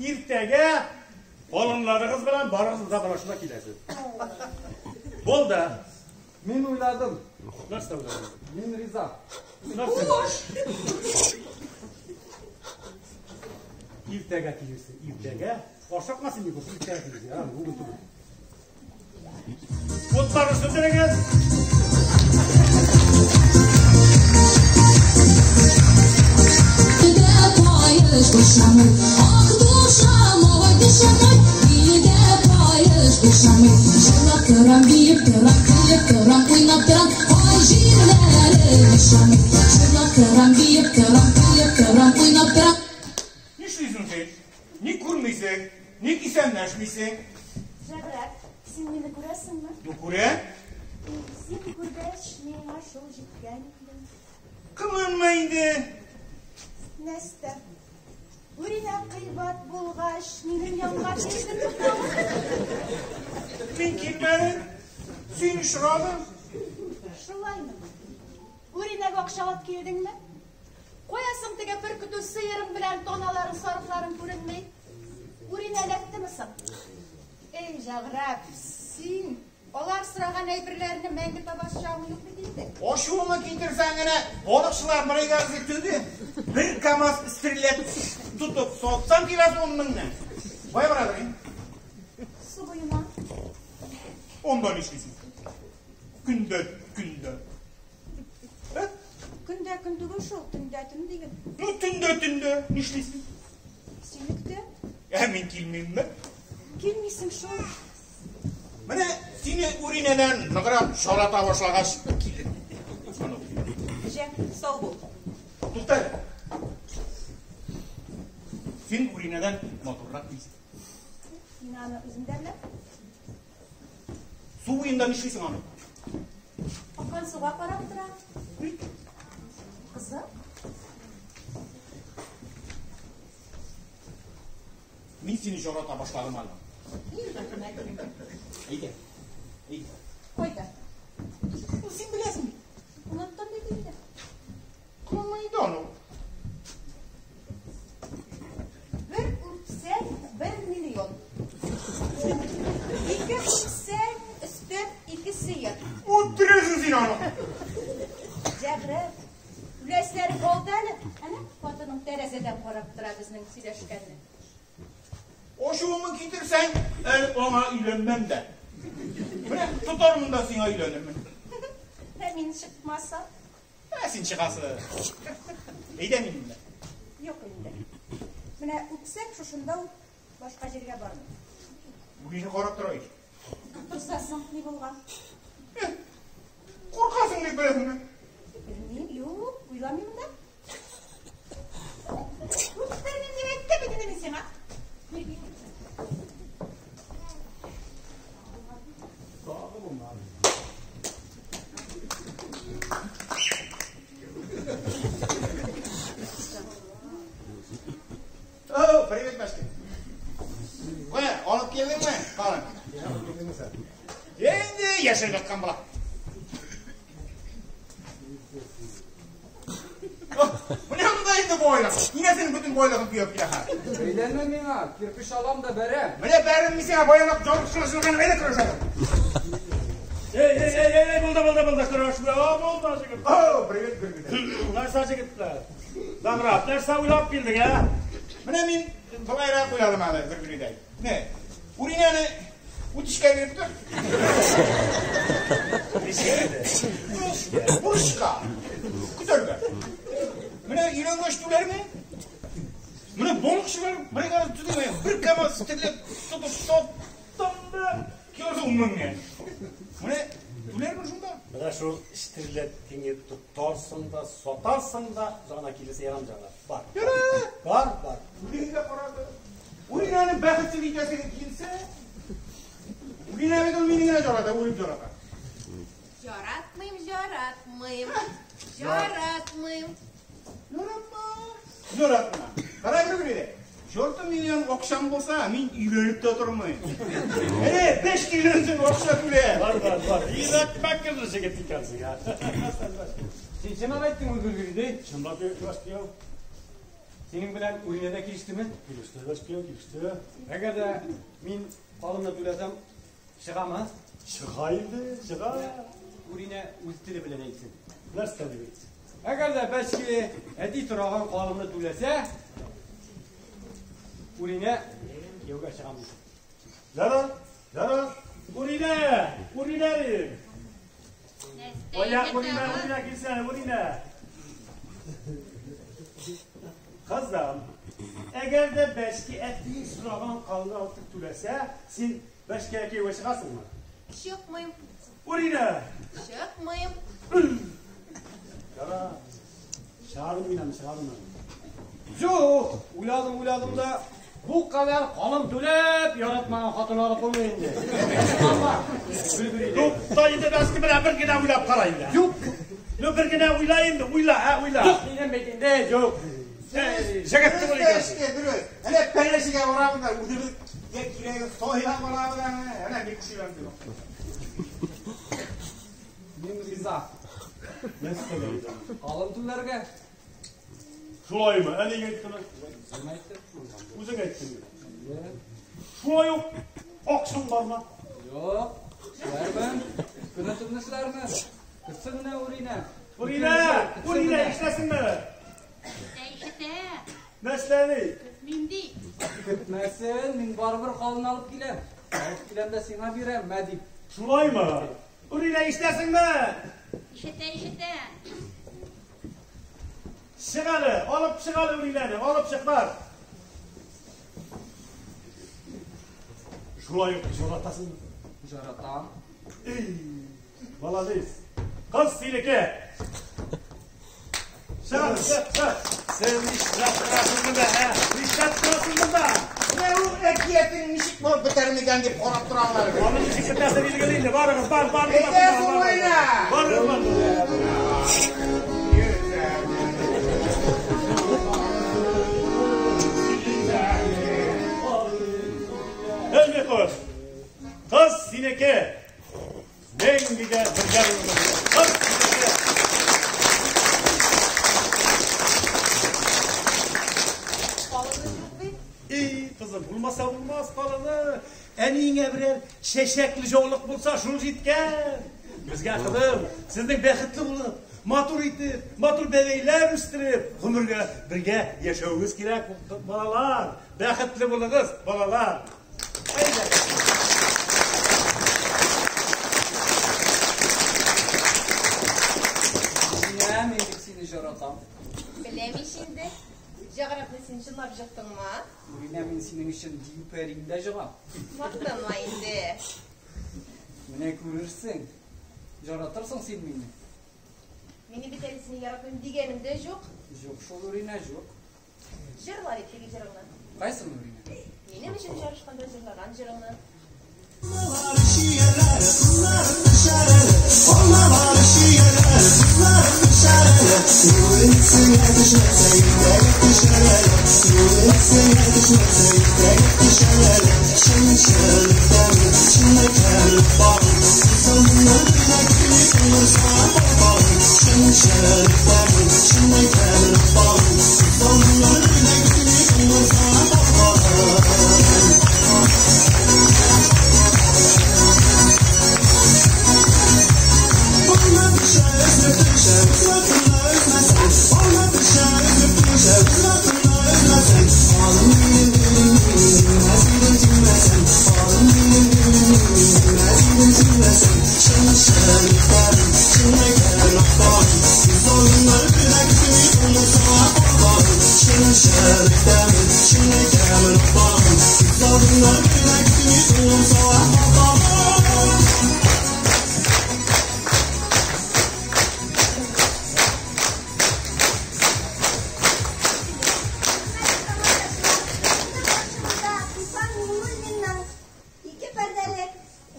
Иртәгә калынларыгыз белән барыгыз да менә шунда киләсез. Булды. Мин уйладым. Нәрсә уйладың? Мин риза. Нәрсә? Иртәгә килерсең, иртәгә. Ашыкма син, Микош, иртәгә килерсең. Ярар, бүген түгел. Утларны сүндерегез. Ах, душа мой, гошамый. Җырлап торам, биеп торам, көлеп торам, уйнап торам. Нишлисең син? Ник күрмисең? Ник исәнләшмисең? Җәгърәп, син мине күрәсеңме? Ну, күрәм. Син күргәч, миңа шул җиткән инде. Кыланма инде. Нәрсә? Үринә кыйбат булгач, минем янга килдеңме тагын? Мин килмәдем. Син очрадың. Шулаймы? Үринәгә акча алып килдеңме? Кая соң теге бер көтү сыерың белән таналарың, сарыкларың күренми? Үринә эләктеме соң? Эй, Җәгърәп, син алар сораган әйберләрне мәңге табасы чагың юк бит инде. Ачуыңны китерсәң генә, балыкчылар бригадасы төде. Бер КАМАЗ стрелять тотып сатсам киләсе 10 меңнән. Кая барадыр инде? Су буена. Онда нишлисең? Көндә, көндә. Ә? Көндә көн түгел шул, төндә төн диген. Ну, төндә, төндә нишлисең? Сине көтәм. Ә мин килмимме? Килмисең шул. Менә сине Үринәдән ныграк жарата башлагач килдем. Җә, сау бул. Тукта әле. Син Үринәдән матуррак дисең. Мин аны үзем дә беләм. Су буенда нишлисең аны? Аккан суга карап торам. Кызык. Мин сине жарата башладым әле. Рәхмәт инде. Әйдә. Әйдә. Кайда? Ну, син беләсең. Оныттым бит инде. Кыланма инде аны. Бер үпсәң, 1 миллион. Ике үпсәң, өстәп 2 сыер. Үтерәсең син аны. Җәгърәп, үләсләре калды әле. Әнә, хатының тәрәзәдән карап тора безнең сөйләшкәнне. Ачуыңны китерсәң, әле аңа өйләнмәм дә. Менә тотармын да сиңа өйләнермен. Ә мин чыкмасам? Ә син чыгасы. Әйдә минем белән. Юк инде. Менә үпсәк, шушында ук башка җиргә бармыйм. Үринә карап тора ич. Торса соң, ни булган? Куркасың дип беләсеңме? Белмим, юк, уйламыйм да. Үптермим дип әйттем бит инде мин сиңа. Тагы булмады. О, привет, Машка. Кая, алып килдеңме? Калын. Инде яшереп яткан була. Менә монда инде байлык. Инәсенең бөтен байлыгын төяп килә хәзер. Әйләнмә миңа, кирпеч алам да бәрәм. Менә бәрем мин сиңа байлык җан әйдә көрәшәбез. Эй, эй, эй, эй, булды, булды, булды, көрәшмә. О, булды, җегет. О, привет, Гөлгенә. Нәрсә, җегетләр? Җәгърәп, нәрсә уйлап килдең, ә? Менә мин былайрак уйладым әле, Гөлгенәдәй. Менә, Үринәне үтешкә биреп тор. Бурычка. Көтәргә. Менә өйләнгәч түләрме? Менә балыкчылар бригада төземе? Бер КАМАЗ терлеп тотып саттым да килосы 10 меңгә. Менә түләрме шунда? Менә шул эштерләтеңне тотарсың да, сатарсың да, җана килесе ярам җана. Бар. Ярар. Бар, бар. Үринәгә карады. Үринәне бәхетсез итәсе килсә, Үринә бит ул мине генә жарата, үлеп жарата. Жаратмыйм, жаратмыйм. Жаратмыйм. Яратма. Яратма. Кара Гөлгенә. Ярты миллион акчам булса, мин өйләнеп тә тормыйм. Әнә, 5 миллион сум акча түлә. Бар, бар, бар. Ирәк мәкерле җегет икәнсең, ә. Син чынлап әйттеңме, Гөлгенәдәй? Чынлап баш кияү. Синең белән Үринә дә килештеме? Килеште, баш кияү, килеште. Әгәр дә мин калымны түләсәм, чыгамы? Чыга инде, чыга. Үринә үз теле белән әйтсен. Нәрсә дип әйтсен? Әгәр дә бәшки әти тораган калымны түләсә, Үринә кияүгә чыгам дисен. Ярар, ярар. Үринә, Үринә дим. Оя, Үринә, Үринә килсәне, Үринә. Кызым, әгәр дә бәшки әти сораган калымны алып түләсә, син бәшки кияүгә чыгасыңмы? Чыкмыйм. Үринә. Чыкмыйм. Ярар. Чыгардым мин аны, чыгардым аны. Юк, уйладым, уйладым да, бу кадәр калым түләп яратмаган хатын алып булмый инде. Тукта инде, бәски менә бер генә уйлап кара инде. Юк. Ну бер генә уйла инде, уйла, ә, уйла. Юк, дигән бит инде, юк. Җегет түгел икән. Дөрес, дөрес. Әнә пәләшегә барабыз да, үзебезгә кирәген сайлап алабыз да, әнә бик кешеләр дип. Мин риза. Нәрсәгә риза? Калым түләргә. Шулаймы? Ә нигә әйттең? Үзем әйттем. Үзең әйттең. Шулай ук акчаң бармы? Юк. Эшләрмен. Көне төнне эшләрмен. Көтсен генә Үринә. Үринә! Үринә, ишетәсеңме? Ишетә, ишетә. Нәрсә ди? Көтмим ди. Көтмәсен, мин барыбер калын алып киләм. Алып киләм дә сиңа бирәм, мә дип. Шулаймы? Үринә, ишетәсеңме? Ишетә, ишетә. Чык әле, алып чык әле Үринәне, алып чык бар. Шулай ук жаратасыңмы? Жаратам. Эй, молодец. Кыз синеке. Чык, чык, чык. Син нишләп торасың монда, ә? Нишләп торасың монда? Менә ул әкиятең ничек булып бетәр микән дип карап торалар. Аның ничек бетәсе билгеле инде. Барыгыз, бар, бар. Әйдә, Зулайна! Барыгыз, бар. Эй, Микош! Кыз синеке. Мәңгегә бергә булырбыз. Кыз синеке. Калыны юк бит. Эй, кызым, булмаса булмас калыны. Әниеңә берәр чәчәкле жаулык булса, шул җиткән. Безгә, кызым, сезнең бәхетле булып, матур итеп, матур бәбәйләр үстереп, гомергә бергә яшәвегез кирәк, балалар. Бәхетле булыгыз, балалар. Әйдә. Менә мин бит сине жаратам. Беләм ич инде. Җаграпны син чынлап җыктыңмы? Үринә, мин синең өчен дию пәриен дә җыгам. Мактанма инде. Менә күрерсең. Жаратырсың син мине. Мине бит әле сине яратмыйм дигәнем дә юк. Юк шул, Үринә, юк. Җырла бит теге җырыңны. Кайсын, Үринә? Минем өчен жарышканда җырлаган җырыңны. Туфан Миңнуллинның ике пәрдәле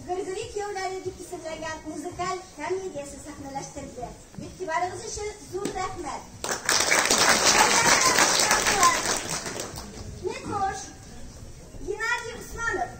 Гөргөри кияүләре дип исемләнгән музыкаль комедиясе сәхнәләштерелде. Игътибарыгыз өчен зур рәхмәт. Микош, Геннадий Усманов.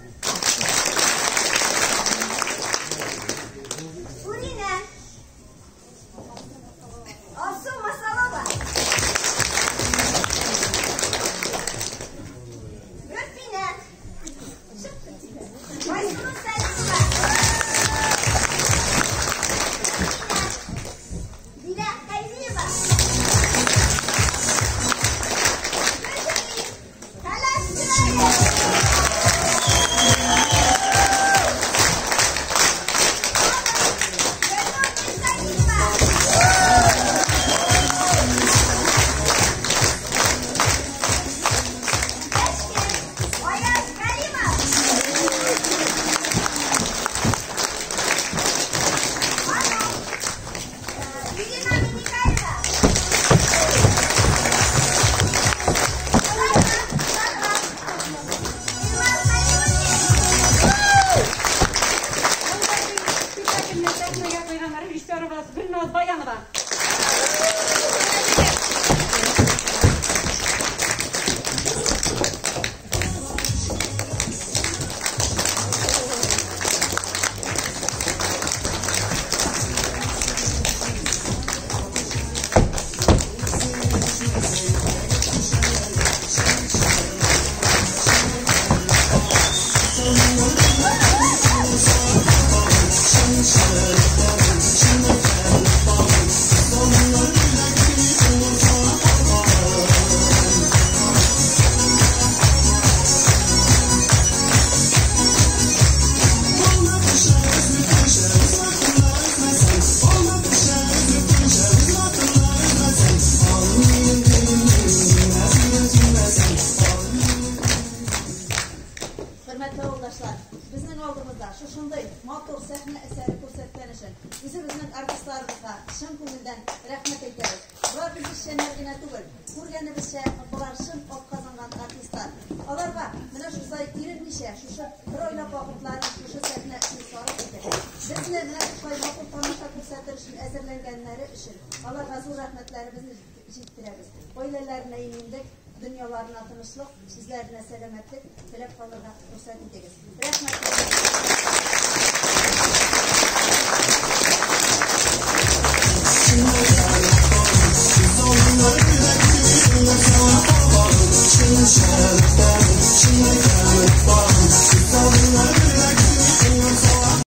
шушындый матур сәхнә әсәре күрсәткән өчен үзебезнең артистларыбызга чын күңелдән рәхмәт әйтәбез. Болар үзешчәннәр генә түгел, күргәнебезчә, болар чын атказанган артистлар. Аларга менә шулай иренмичә, шушы бер айлап вакытларын шушы сәхнә өчен сарыф итеп, безне менә шулай матур тамаша күрсәтер өчен әзерләнгәннәре өчен аларга зур рәхмәтләребезне җиткерәбез. Гаиләләренә иминлек, дөньяларына тынычлык, үзләренә сәламәтлек теләп калырга рөхсәт итегез. Рәхмәт.